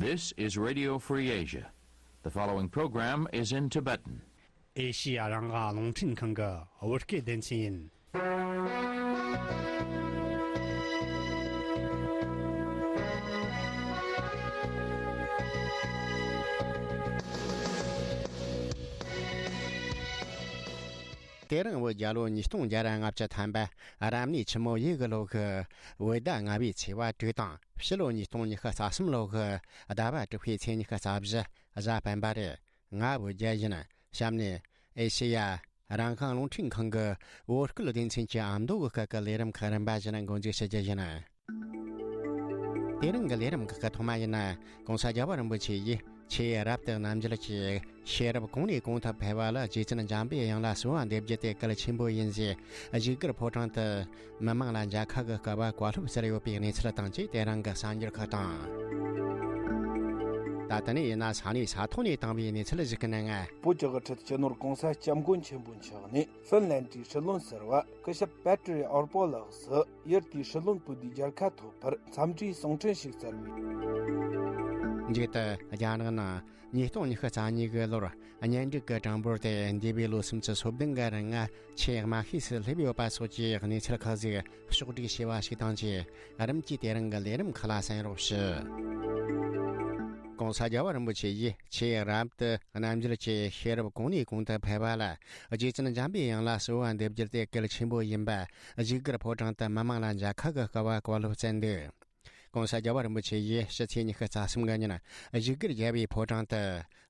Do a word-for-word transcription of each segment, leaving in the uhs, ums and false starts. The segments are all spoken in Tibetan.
This is Radio Free Asia. The following program is in Tibetan. ཨེ་ཤི་ཡ་རང་དབང་རླུང་འཕྲིན་ཁང་གི་བོད་སྐད་སྡེ་ཚན་ཡིན། དེ་རིང་བོད་རྒྱལ་ལོ་ཉིས་སྟོང་བརྒྱ་ར་ལྔ་བཅུ་ཐམ་པ་རབ་གནས་ཆུ་མོ་ཡོས་གི་ལོ་གི་བོད་ཟླ་ལྔ་པའི་ཚེས་པ་དྲུག་དང་ཕྱི་ལོ་ཉིས་སྟོང་ཉི་ཤུ་རྩ་གསུམ་ལོ་གི་ཟླ་བ་དྲུག་པའི་ཚེས་ཉི་ཤུ་རྩ་བཞི་གཟའ་སྤེན་པ་རེད། ང་བོད་རྒྱལ་ཡིན། གཤམ་ནས་ཨེ་ཤེ་ཡ་རང་དབང་རླུང་འཕྲིན་ཁང་གི་བོད་སྐད་སྡེ་ཚན་གྱི་ཨ་མདོ་གི་སྐད་ཀྱི་ལས་རིམ་ཁག་རིམ་པ་བཞིན་འགོ་འཛུགས་ཞུ་རྒྱུ་ཡིན། དེ་རིང་གི་ལས་རིམ་ཁག་གི་ཐོག་མ་ཡིན་ན། ༸གོང་ས་རྒྱལ་བ་རིན་པོ་ཆེ་ཡིས་ཆོས་རབ་ཏུ་རྣམ་འབྱེད་ཀྱི་ཤེས་རབ་གོང་ནས་གོང་དུ་འཕེལ་བ་ལ་རྗེ་བཙུན་འཇམ་པའི་དབྱངས་ལ་གསོལ་བ་འདེབས་རྒྱུ་དེ་གལ་ཆེན་པོ་ཡིན་ཞེས་བཞུགས་སྒར་ཕོ་བྲང་དུ་མི་མང་ལ་མཇལ་ཁ་གི་སྐལ་བ་བཀའ་སློབ་སྩལ་ཡོད་པའི་གནས་ཚུལ་དང་བཅས་དེ་རིང་གི་གསར་འགྱུར་ཁག་དང་། ད་ལྟ་ནས་ཡིན་ན་ས་གནས་ས་ཐོག་ནས་བཏང་བའི་གནས་ཚུལ་ཞིག་གི་ནང་། བོད་ཀྱི་དབུ་ཁྲིད་སྤྱི་ནོར་༸གོང་ས་༸སྐྱབས་མགོན་ཆེན་པོ་མཆོག་ནས་ཧྥིན་ལན་ཌིའི་སྲིད་བློན་ཟུར་པ་སྐུ་ཞབས་པེ་ཏྲི་ཨོར་པོ་ལགས་སུ་ཡུལ་དེའི་སྲིད་བློན་པོ་དེའི་མཇལ་ཁ་ཐོབ་པར་འཚམས་འདྲིའི་གསུང་འཕྲིན་ཞིག་སྩལ་བས། མཇུག་ཏུ་རྒྱ་ནག་ནང་ཉིས་སྟོང་ཉི་ཤུ་རྩ་གཉིས་ཀྱི་ལོར་གཉེན་སྒྲིག་གི་གྲངས་འབོར་དེ་འདས་པའི་ལོ་སུམ་ཅུ་སོ་བདུན་གི་རིང་ཆེས་དམའ་ཤོས་སུ་སླེབས་ཡོད་པ་སོགས་ཀྱི་གནས་ཚུལ་ཁག་ཟིག་ཕྱོགས་སྒྲིག་བྱས་པ་ཞིག་དང་བཅས། རིམ་གྱིས་དེ་རིང་གི་ལས་རིམ་ཁག་ལ་གསན་རོགས་ཞུ། ༸གོང་ས་རྒྱལ་བ་རིན་པོ་ཆེ་ཡིས་ཆོས་རབ་ཏུ་རྣམ་འབྱེད་ཀྱི་ཤེས་རབ་གོང་ནས་གོང་དུ་འཕེལ་བ་ལ་རྗེ་བཙུན་འཇམ་པའི་དབྱངས་ལ་གསོལ་བ་འདེབས་རྒྱུ་དེ་གལ་ཆེན་པོ་ཡིན་པ་བཞུགས་སྒར་ཕོ་བྲང་དུ་མི་མང་ལ་མཇལ་ཁ་གི་སྐལ་བ་བཀའ་སློབ་སྩལ་འདུག ༸གོང་ས་རྒྱལ་བ་རིན་པོ་ཆེ་ཡིས་ཕྱི་ཚེས་ཉི་ཤུ་རྩ་གསུམ་གི་ཉིན་བཞུགས་སྒར་རྒྱལ་བའི་ཕོ་བྲང་དུ་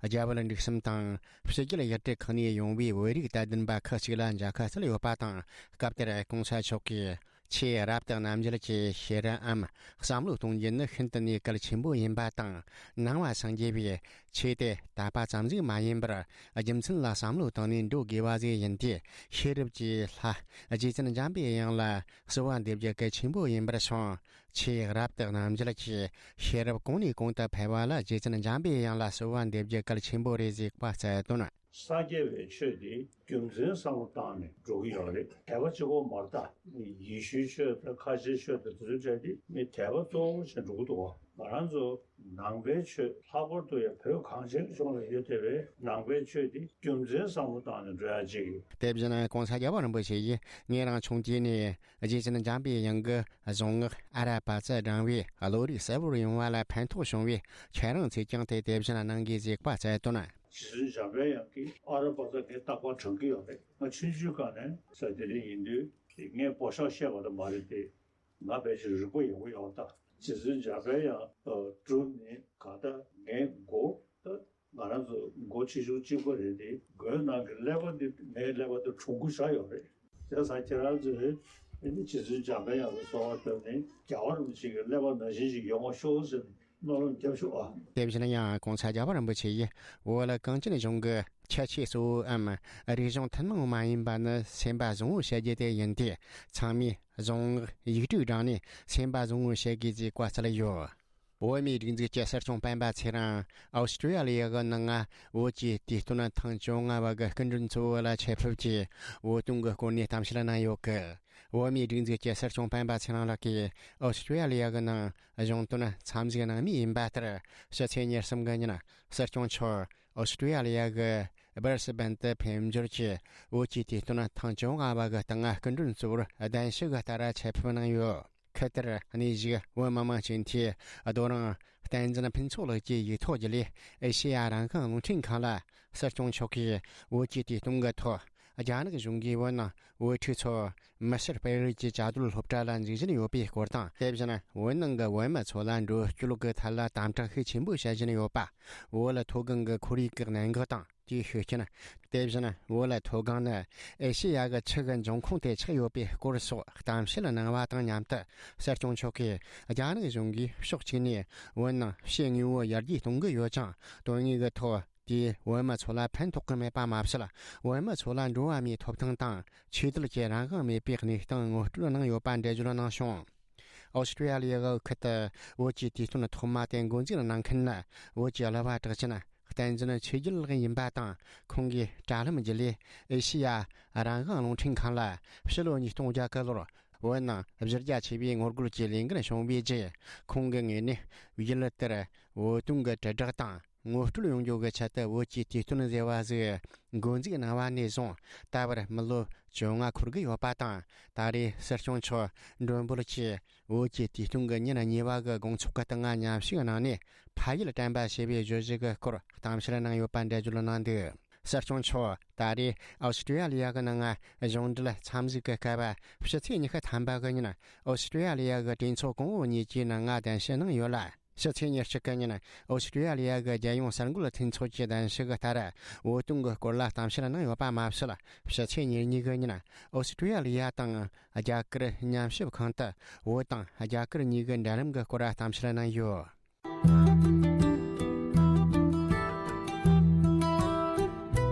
རྒྱ་བལ་འབྲུག་གསུམ་དང་ཕྱི་རྒྱལ་ཡུལ་གྲུ་ཁག་ནས་ཡོང་བའི་བོད་རིགས་དད་ལྡན་པ་ཁག་ཅིག་ལ་མཇལ་ཁ་སྩལ་ཡོད་པ་དང་། སྐབས་དེར་༸གོང་ས་མཆོག་གིས་ཆོས་རབ་ཏུ་རྣམ་འབྱེད་ཀྱི་ཤེས་རབ་འམ་བསམ་བློ་གཏོང་རྒྱུ་ནི་ཤིན་ཏུ་ནས་གལ་ཆེན་པོ་ཡིན་པ་དང་། ནང་པ་སངས་རྒྱས་པའི་ཆོས་དེ་དད་པ་ཙམ་ཟིག་མ་ཡིན་པར་རྒྱུ་མཚན་ལ་བསམ་བློ་བཏང་ནས་འགྲོ་དགོས་པ་ཟིག་ཡིན་ཏེ། ཤེས་རབ་ཀྱི་ལྷ་རྗེ་བཙུན་འཇམ་པའི་དབྱངས་ལ་གསོལ་བ་འདེབས་རྒྱུ་གལ་ཆེན་པོ་ཡིན་པར་སོང་། ཆོས་རབ་ཏུ་རྣམ་འབྱེད་ཀྱི་ཤེས་རབ་གོང་ནས་གོང་དུ་འཕེལ་བ་ལ་རྗེ་བཙུན་འཇམ་པའི་དབྱངས་ལ་གསོལ་བ་འདེབས་རྒྱུ་གལ་ཆེན་པོ་རེད་ཟེར་བཀའ་སྩལ་དོན། སངས་རྒྱས་པའི་ཆོས་འདི་རྒྱུ་མཚན་བསམ་བློ་བཏང་ནས་འགྲོ་གི་ཡོད་རེད། དད་པ་གཅིག་པོ་མ་རེད་ད། ཡེ་ཤུའི་ཆོས་དང་ཁ་ཆེའི་ཆོས་དང་དེ་ཚོའི་གྲས་འདི་མི་དད་པ་གཙོ་བོ་བྱས་འགྲོ་གི་འདུག་ང་རང་ཚོ་ནང་པའི་ཆོས་ལྷག་པར་དུ་ཡང་བོད་གངས་ཅན་གྱི་ལྗོངས་ལ་ཡོད་བསྡད་པའི་ནང་པའི་ཆོས་འདི་རྒྱུ་མཚན་བསམ་བློ་བཏང་ནས་འགྲོ་ཡ་གཅིག་ཡོད། དེ་བཞིན་༸གོང་ས་རྒྱལ་བ་རིན་པོ་ཆེ་ཡིས་ངེད་རང་ཆུང་དུས་ནས་རྗེ་བཙུན་འཇམ་པའི་དབྱངས་ཀྱི་གཟུངས་སྔགས་ཨ་ར་པ་ཙ་བགྲངས་པས་བློ་རིག་གསལ་བོར་ཡོང་བ་ལ་ཕན་ཐོགས་བྱུང་བས། ཁྱེད་རང་ཚོས་ཀྱང་དེ་དེ་བཞིན་གནང་དགོས་ཞེས་བཀའ་སྩལ་དོན། རྗེ་བཙུན་འཇམ་པའི་དབྱངས་ཀྱིས་ཨ་ར་པ་ཙ་ངས་རྟག་པར་བགྲང་གི་ཡོད་རེད། ང་ཆུང་ཆུང་སྒང་ནས་ས་དེ་རིང་ཡིན་དུས་ངས་པོ་ཤག་བཤད་པ་དང་མ་རེད་དེ། ང་ཕལ་ཆེར་རིག་པ་ཡོད་པོ་ཡོད་ད། རྗེ་བཙུན་འཇམ་པའི་དབྱངས་སྒྲུབ་ནས་གང་ལྟར་ངའི་མགོ་ད་ང་རང་ཚོ་མགོ་ཆེ་ཆུང་གཅིག་པ་རེད་དེ། མགོའི་ནང་གི་ཀླད་པ་འདི་ངའི་ཀླད་པ་འདི་གྲུང་པོ་ཆགས་ཡོད་རེད། བྱས་ཙང་ཁྱེད་རང་ཚོས་ཨ་ནི་རྗེ་བཙུན་འཇམ་པའི་དབྱངས་ལ་གསོལ་བ་བཏབ་ནས་རྒྱལ་བ་རིན་པོ་ཆེ་གི་ཀླད་པ་ནང་བཞིན་ཞིག་ཡོང་བ་ཤོག་ཟེར་ནས་མནོ་བསམ་བརྒྱབ་ཤོག་ཨ། དེ་བཞིན་ཡང་༸གོང་ས་རྒྱལ་བ་རིན་པོ་ཆེ་ཡིས་བོད་གངས་ཅན་ལྗོངས་ཀྱི་ཁྱད་ཆོས་གཙོ་བོ་འམ་རིག་གཞུང་ཐུན་མོང་མ་ཡིན་པ་ནི་སེམས་པ་བཟང་བོ་བྱ་རྒྱུ་དེ་ཡིན་ཏེ། ཚང་མས་གཟུངས་སྔགས་ཡིག་དྲུག་བགྲངས་ནས་སེམས་པ་བཟང་བོ་བྱེད་དགོས་ཅེས་བཀའ་སྩལ་ཡོད། བོད་མིའི་སྒྲིག་འཛུགས་ཀྱི་སྲིད་སྐྱོང་སྤེན་པ་ཚེ་རིང་ཨོ་སི་ཀྲི་ཡ་ལི་ཡ་གི་ནང་བོད་ཀྱི་དུས་སྟོན་ཐེངས་བཅོ་ལྔ་བ་གི་སྐུ་མགྲོན་གཙོ་བོ་ལ་ཆེད་ཕེབས་ཀྱིས་བོད་དོན་གྱི་སྐོར་ནས་གཏམ་བཤད་གནང་ཡོད་སྐད། བོད་མིའི་སྒྲིག་འཛུགས་ཀྱི་སྲིད་སྐྱོང་སྤེན་པ་ཚེ་རིང་ལགས་ཀྱིས་ཨོ་སི་ཀྲི་ཡ་ལི་ཡ་གི་ནང་གཞུང་དོན་འཚམས་གཟིགས་གནང་མུས་ཡིན་པ་ལྟར། ཕྱི་ཚེས་ཉེར་གསུམ་གི་ཉིན་སྲིད་སྐྱོང་མཆོག་ཨོ་སི་ཀྲི་ཡ་ལི་ཡ་གི་སྦར་སི་བན་དུ་ཕེབས་འབྱོར་གྱིས་བོད་ཀྱི་དུས་སྟོན་ཐེངས་བཅོ་ལྔ་བ་གི་སྟེང་སྐུ་མགྲོན་གཙོ་བོར་གདན་ཞུ་གི་ལྟར་ཆེད་ཕེབས་གནང་ཡོད། ཁུལ་དེར་གནས་བཞུགས་བོད་མི་མང་སྤྱི་འཐུས་རྡོ་རིང་བསྟན་འཛིན་ཕུན་ཚོགས་ལགས་ཀྱི་ཡིག་ཐོག་བརྒྱུད་ལས་ཨེ་ཤེ་ཡ་རང་དབང་རླུང་འཕྲིན་ཁང་ལ་སྲིད་སྐྱོང་མཆོག་གིས་བོད་ཀྱི་དུས་སྟོན་གྱི་ཐོག་རྒྱ་ནག་གཞུང་གིས་བོད་ནང་བོད་ཕྲུག་ཚོ་མི་སེར་སྤེལ་རེས་ཀྱི་བཅའ་སྡོད་སློབ་གྲྭ་ལ་འཛུལ་བཞིན་ཡོད་པའི་སྐོར་དང་། དེ་བཞིན་བོད་ནང་གི་བོད་མི་ཚོ་ལ་འགྲོ་སྐྱོད་ཀྱི་ཐད་ལ་དམ་དྲག་ཤུགས་ཆེན་པོ་བྱེད་བཞིན་ཡོད་པ། བོད་ལ་མཐོ་སྒང་གི་ཁོར་ཡུག་གི་གནད་འགག་དང་། དེའི་ཤུགས་རྐྱེན། དེ་བཞིན་བོད་ལ་མཐོ་སྒང་ནི་ཨེ་ཤེ་ཡ་གི་ཆུ་གི་འབྱུང་ཁུངས་དེ་ཆགས་ཡོད་པའི་སྐོར་སོགས་གཏམ་བཤད་གནང་བ་དང་མཉམ་དུ། སྲིད་སྐྱོང་མཆོག་གིས་རྒྱ་ནག་གཞུང་གིས་ཕྱོགས་གཅིག་ནས་བོད་ནང་ཕྱི་དངོས་པོ་ཡར་རྒྱས་གཏོང་གི་ཡོད་ཀྱང་། དོན་དངོས་ཀྱི་ཐོག་དེས་བོད་མི་ཚོ་ལ་ཕན་ཐོགས་ཀྱི་མེད་པ་མ་ཟད། བོད་མི་ཚོ་ལ་འགྲོ་བ་མིའི་ཐོབ་ཐང་དང་ཆོས་དད་ཀྱི་རང་དབང་མེད་པའི་གནས་སྟངས་ངོ་སྤྲོད་གནང་ཡོད་པ་འགྲེལ་བརྗོད་གནང་བྱུང་། ཨོ་སི་ཀྲི་ཡ་ལི་ཡ་གི་ཁུལ་དུ་བོད་ཀྱི་དུས་སྟོན་ཐོག་མ་དེ་འགོ་འཛུགས་གནང་མཁན་ནི་བོད་ཀྱི་གླུ་བ་གྲགས་ཅན་བསྟན་འཛིན་ཆོས་རྒྱལ་ལགས་ཡིན་པ་དང་། ཁོང་གིས་དྲ་ལམ་བརྒྱུད་ལས་ཨེ་ཤེ་ཡ་རང་དབང་རླུང་འཕྲིན་ཁང་ལ་ཕྱི་ལོ་ཉིས་སྟོང་བརྒྱད་གི་ལོར་ བོད་ནང་གཞི་རྒྱ་ཆེ་བའི་ངོ་རྒོལ་གྱི་ལས་འགུལ་བྱུང་བའི་རྗེས། ཁོང་གི་ངོས་ནས་ཡུལ་དེར་བོད་དོན་གྱི་དྲིལ་བསྒྲགས་དང་ངོ་སྤྲོད་ཡོང་རྒྱུ་གི་ཆེད་དུ་བོད་ཀྱི་དུས་སྟོན་ཟེར་བ་ཟིག་འགོ་འཛུགས་གནང་བ་ནས་བཟུང་ད་བར་མི་ལོ་བཅོ་ལྔ་འཁོར་གྱི་ཡོད་པ་དང་། ད་རེས་སྲིད་སྐྱོང་མཆོག་མགྲོན་འབོད་ཀྱིས་བོད་ཀྱི་དུས་སྟོན་གྱི་ཉིན་གཉིས་པ་གི་དགོང་ཚོགས་ཀྱི་སྟེང་མཉམ་ཞུགས་གནང་ནས། ཕ་ཡུལ་དྲན་པ་ཞེས་པའི་བརྗོད་གཞི་གི་སྐོར་གཏམ་བཤད་གནང་ཡོད་པ་འགྲེལ་བརྗོད་གནང་འདུག་སྲིད་སྐྱོང་མཆོག་ད་རེས་ཨོ་སི་ཀྲི་ཡ་ལི་ཡ་གི་ནང་གཞུང་འབྲེལ་འཚམས་གཟིགས་ཀྱི་སྐབས། ཕྱི་ཚེས་ཉི་ཤུ་ཐམ་པ་གི་ཉིན་ཨོ་སི་ཀྲི་ཡ་ལི་ཡ་གི་གྲོས་ཚོགས་གོང་འོག་གཉིས་ཀྱི་ནང་གདན་ཞུ་གནང་ཡོད་ལ། ཕྱི་ཚེས་ཉེར་གཅིག་གི་ཉིན་ཨོ་སི་ཀྲི་ཡ་ལི་ཡ་གི་རྒྱལ་ཡོངས་གསར་འགོད་མཐུན་ཚོགས་ཀྱི་གདན་ཞུ་གི་ལྟར། བོད་དོན་གྱི་སྐོར་ལ་གཏམ་བཤད་གནང་ཡོད་པ་མ་ཟད། ཕྱི་ཚེས་ཉེར་གཉིས་གི་ཉིན་ཨོ་སི་ཀྲི་ཡ་ལི་ཡ་དང་རྒྱ་གར་མཉམ་ཞུགས་ཁང་དུ་བོད་དང་རྒྱ་གར་གཉིས་ཀྱི་འབྲེལ་ལམ་གྱི་སྐོར་གཏམ་བཤད་གནང་ཡོད།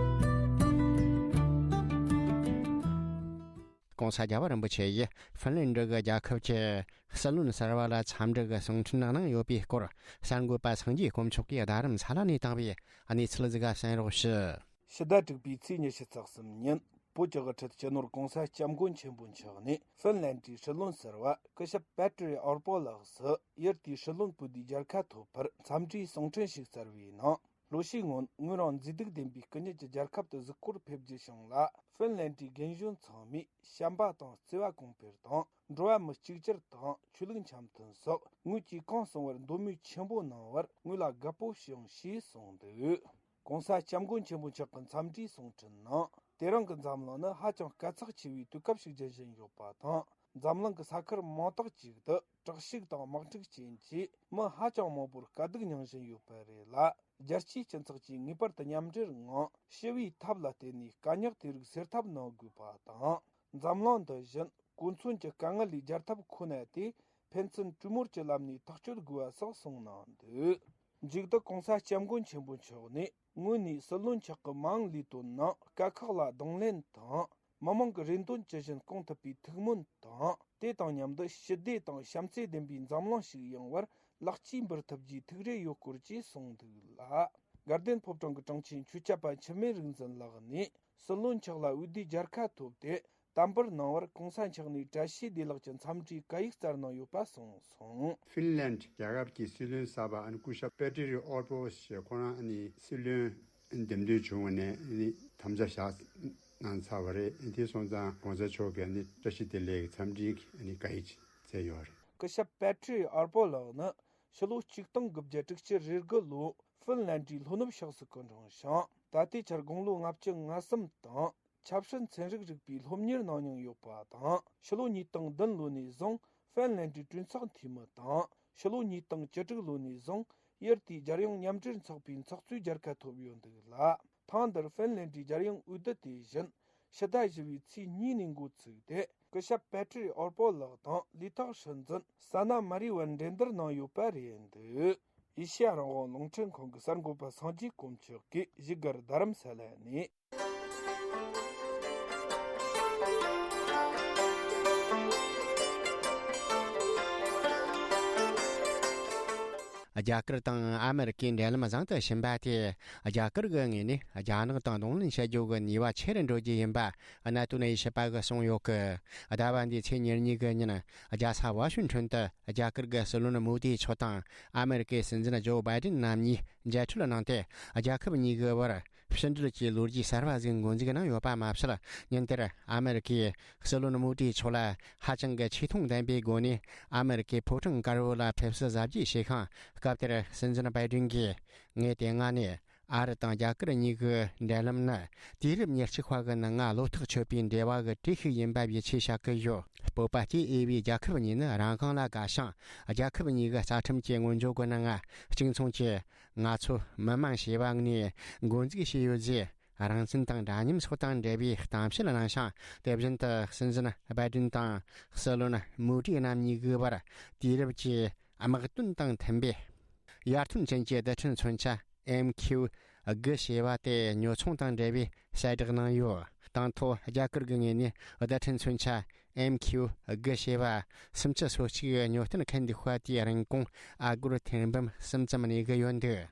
ྋགོང་ས་རྒྱལ་བ་རིན་པོ་ཆེ་ཡིས་ཧྥིན་ལན་ཌི་གི་རྒྱལ་ཁབ་ཀྱི་སྲིད་བློན་གསར་བ་ལ་འཚམས་འདྲི་གི་གསུང་འཕྲིན་གནང་ཡོད་པའི་སྐོར། གསར་འགོད་པ་སངས་རྒྱས་དཀོན་མཆོག་གིས་རྡ་རམ་ས་ལ་ནས་བཏང་བའི་གནས་ཚུལ་ཟིག་གསན་རོགས་ཞུ། ཕྱི་ཟླ་དྲུག་པའི་ཚེས་ཉི་ཤུ་རྩ་གསུམ་ཉིན། བོད་ཀྱི་དབུ་ཁྲིད་སྤྱི་ནོར་༧གོང་ས་༧སྐྱབས་མགོན་ཆེན་པོ་མཆོག་ནས་ཧྥིན་ལན་ཌིའི་སྲིད་བློན་ཟུར་པ་སྐུ་ཞབས་པེ་ཏྲི་ཨོར་པོ་ལགས་སུ་ཡུལ་དེའི་སྲིད་བློན་པོ་དེའི་མཇལ་ཁ་ཐོབ་པར་འཚམས་འདྲིའི་གསུང་འཕྲིན་ཞིག་སྩལ་བའི་ནང་། ལོ་ཤས་སྔོན་ངོས་རང་མཛེས་སྡུག་ལྡན་པའི་སྐུ་ཉིད་ཀྱི་རྒྱལ་ཁབ་ཏུ་གཟིགས་སྐོར་ཕེབས་རྒྱུ་བྱུང་ལ། ཧྥིན་ལན་ཌིའི་རྒན་གཞོན་ཚང་མས་བྱམས་པ་དང་བརྩེ་བ་གོང་འཕེལ་དང་། འགྲོ་བ་མི་གཅིག་གྱུར་དང་ཆོས་ལུགས་འཆམ་མཐུན་སོགས་ངོས་ཀྱིས་གང་གསུང་བར་མདོ་སྨོས་ཆེན་པོ་གནང་བར་ངོས་ལ་དགའ་པོ་བྱུང་ཞེས་གསུངས་འདུག ྋགོང་ས་ྋསྐྱབས་མགོན་ཆེན་པོ་མཆོག་གི་འཚམས་འདྲིའི་གསུང་འཕྲིན་ནང་། དེ་རིང་གི་འཛམ་གླིང་ནི་ཧ་ཅང་དཀའ་ཚེགས་ཆེ་བའི་དུས་སྐབས་ཤིག་འགྱུར་བཞིན་ཡོད་པ་དང་། འཛམ་གླིང་གི་ས་ཁུལ་མང་དག་ཅིག་ཏུ་དྲག་ཤུགས་དང་དམག་འཁྲུག་རྐྱེན་གྱིས་མི་ཧ་ཅང་མང་པོར་དཀའ་སྡུག་མྱངས་བཞིན་ཡོད་པ་རེད་ལ། རྒྱལ་སྤྱིའི་སྤྱི་ཚོགས་ཀྱིས་ངེས་པར་དུ་མཉམ་འབྲེལ་ངང་ཞི་བའི་ཐབས་ལ་བརྟེན་ནས་དཀའ་རྙོག་དེ་རིགས་སེལ་ཐབས་གནང་དགོས་པ་དང་། འཛམ་གླིང་འདི་བཞིན་གོ་མཚོན་གྱི་དཀའ་ངལ་ལས་རྒྱལ་ཐབས་ཁོ་ན་སྟེ། ཕན་ཚུན་གྲོས་མོལ་གྱི་ལམ་ནས་ཐག་གཅོད་དགོས་པ་སོགས་གསུངས་གནང་འདུག་མཇུག་ཏུ་ྋགོང་ས་ྋསྐྱབས་མགོན་ཆེན་པོ་མཆོག་ནས་ངོས་ནས་སྲིད་བློན་མཆོག་གི་མ་འོངས་ལས་དོན་ནང་དཀའ་ཁག་ལ་གདོང་ལེན་དང་། མི་མང་གི་རེ་འདུན་ཇི་བཞིན་སྐོང་ཐུབ་པའི་ཐུགས་སྨོན་དང་། དེ་དང་མཉམ་དུ་ཞི་བདེ་དང་བྱམས་བརྩེ་ལྡན་པའི་འཛམ་གླིང་ཞིག་ཡོང་བར་ལེགས་སྐྱེས་འབུལ་ཐུབ་རྒྱུའི་ཐུགས་རེ་ཡོད་སྐོར་བཅས་གསུངས་འདུག་ལ། དགའ་ལྡན་ཕོ་བྲང་གི་དྲུང་ཆེ་ཆོས་སྐྱབས་པ་འཆི་མེད་རིག་འཛིན་ལགས་ནས་སྲིད་བློན་མཆོག་ལ་འོས་བསྡུའི་མཇལ་ཁ་ཐོབ་སྟེ། དམ་པར་གནང་བར་གོང་ས་མཆོག་ནས་བཀྲ་ཤིས་བདེ་ལེགས་ཀྱི་འཚམས་འདྲིའི་བཀའ་ཡིག་སྩལ་གནང་ཡོད་པ་གསུངས་སོང་། ཧྥིན་ལན་རྒྱལ་ཁབ་ཀྱི་སྲིད་བློན་གསར་པ་ཨ་ནི་སྐུ་ཞབས་པེ་ཏྲི་རི་ཨོར་པོ་ཞེས་ཁོ་རང་ཨ་ནི་སྲིད་བློན་འདེམས་ཐོན་བྱུང་བ་ནས་ཨ་ནི་དམ་བཅའ་བཞག་གནང་ཚར་བ་རེད། དེ་སོང་ཙང་གོང་ས་མཆོག་གིས་ཨ་ནི་བཀྲ་ཤིས་བདེ་ལེགས་ཀྱི་འཚམས་འདྲིའི་ཨ་ནི་བཀའ་ཡིག་ཅིག་སྩལ་ཡོད་རེད། སྐུ་ཞབས་པེ་ཏྲི་རི་ཨོར་པོ་ལགས་ནི་ཕྱི་ལོ་ཆིག་སྟོང་དགུ་བརྒྱ་དྲུག་ཅུ་རེ་དགུ་ལོ་ཧྥིན་ལན་ཌིའི་ལྷོ་ནུབ་ཕྱོགས་སུ་སྐུ་འཁྲུངས་ཤིང་། ད་ལྟའི་ཆར་དགུང་ལོ་ལྔ་བཅུ་ང་གསུམ་དང་། ཆབ་སྲིད་ཚན་རིག་རིག་པའི་སློབ་གཉེར་གནང་མྱོང་ཡོད་པ་དང་། ཕྱི་ལོ་ཉིས་སྟོང་བདུན་ལོ་ནས་བཟུང་ཧྥིན་ལན་ཌིའི་གྲོས་ཚོགས་འཐུས་མི་དང་། ཕྱི་ལོ་ཉིས་སྟོང་བཅུ་དྲུག་ལོ་ནས་བཟུང་ཡུལ་དེའི་རྒྱལ་ཡོངས་མཉམ་འབྲེལ་ཚོགས་པའི་ཚོགས་གཙོའི་མཇལ་ཁ་ཐོབ་ཡོད་འདུག་ལ། ཐེངས་འདིར་ཧྥིན་ལན་ཌིའི་རྒྱལ་ཡོངས་འོས་བསྡུ་དེ་བཞིན་ཕྱི་ཟླ་བཞི་པའི་ཚེས་གཉིས་ནས་འགོ་ཚུགས་ཏེ། སྐུ་ཞབས་པེ་ཏྲི་རི་ཨོར་པོ་ལགས་དང་ལས་ཐོག་སྲིད་འཛིན་ས་ན་མ་རི་བར་འགྲན་བསྡུར་གནང་ཡོད་པ་རེད་འདུག་ཨེ་ཤེ་ཡ་རང་དབང་རླུང་འཕྲིན་ཁང་གི་གསར་འགོད་པ་སངས་རྒྱས་དཀོན་མཆོག་གིས་བཞུགས་སྒར་རྡ་རམ་ས་ལ་ནས། རྒྱ་གར་དང་ཨ་མེ་རི་ཀའི་འབྲེལ་ལམ་བཟང་དུ་ཕྱིན་པ་དེས་རྒྱ་གར་གྱི་ངོས་ནས་རྒྱ་ནག་དང་གདོང་ལེན་བྱེད་རྒྱུ་གི་ནུས་པ་ཆེ་རུ་འགྲོ་རྒྱུ་ཡིན་པ་གནད་དོན་དབྱེ་ཞིབ་པ་གིས་གསུངས་ཡོད་ཀི། ཟླ་བ་འདིའི་ཚེས་ཉེར་གཉིས་གི་ཉིན་རྒྱལ་ས་ཝ་ཤིང་ཊོན་དུ་རྒྱ་གར་གྱི་སྲིད་བློན་མོ་དི་མཆོག་དང་ཨ་མེ་རི་ཀའི་སྲིད་འཛིན་ཇོ་བྷའི་ཏིན་རྣམ་གཉིས་མཇལ་འཕྲད་གནང་སྟེ། རྒྱལ་ཁབ་གཉིས་ཀྱི་བར་ཕྱི་འབྲེལ་གྱི་ལོ་རྒྱུས་གསར་བ་ཟིག་འགོ་འཛུགས་གནང་ཡོད་པ་མ་ཟད། ཉིན་དེར་ཨ་མེ་རི་ཀས་སྲིད་བློན་མོ་དི་མཆོག་ལ་ཧ་ཅང་གི་ཆེ་མཐོང་ལྡན་པའི་སྒོ་ནས་ཨ་མེ་རི་ཀའི་ཕོ་བྲང་དཀར་པོ་ལ་ཕེབས་བསུ་གཟབ་རྒྱས་བྱས་ཤིང་། སྐབས་དེར་སྲིད་འཛིན་བྷའི་ཏིན་གྱིས། ངས་དེ་སྔ་ནས་ཨ་རི་དང་རྒྱ་གར་གཉིས་ཀྱི་འབྲེལ་ལམ་ནི་དུས་རབས་ཉེར་གཅིག་པ་གི་ནང་ང་བློ་ཐག་ཆོད་པའི་འབྲེལ་བ་གི་གྲས་ཤིག་ཡིན་པ་ཡིད་ཆེས་བྱ་གི་ཡོད། སྤོབས་པ་སྐྱེ་འོས་པའི་རྒྱལ་ཁབ་གཉིས་ནི་རང་དབང་ལ་དགའ་ཞིང་། རྒྱལ་ཁབ་གཉིས་ཀྱི་རྩ་ཁྲིམས་ཀྱི་སྔོན་འཇུག་གི་ནང་ང་གཅིག་མཚུངས་ཀྱིས་ང་ཚོ་མི་དམངས་ཞེས་པ་ནས་འགོ་འཛུགས་བྱས་ཡོད་ཅེས། རང་བཙན་དང་འདྲ་མཉམ་སོགས་དང་འབྲེལ་བའི་གཏམ་བཤད་གནང་ཞིང་། དེ་བཞིན་དུ་སྲིད་འཛིན་བྷའི་ཏིན་དང་སྲིད་བློན་མོ་དི་རྣམ་གཉིས་ཀྱི་བར་དུས་རབས་ཀྱི་དམག་དོན་དང་མཐུན་པའི་ཡར་ཐོན་ཅན་གྱི་རྡུལ་ཕྲན་མཚོན་ཆ་ཨེམ་ཁྱིའུ་དགུ་ཞེས་པ་དེ་ཉོ་ཚོང་དང་འབྲེལ་བའི་གསལ་བསྒྲགས་གནང་ཡོད། དང་ཐོག་རྒྱ་གར་གྱི་ངོས་ནས་རྡུལ་ཕྲན་མཚོན་ཆ་ཨེམ་ཁྱིའུ་དགུ་ཞེས་པ་སུམ་ཅུ་སོ་གཅིག་ཉོ་སྟངས་འཁེལ་འདུག་པ་དེའི་རིན་གོང་ཨ་སྒོར་ཐེར་འབུམ་གསུམ་ཙམ་གནས་ཀྱི་ཡོད་འདུག་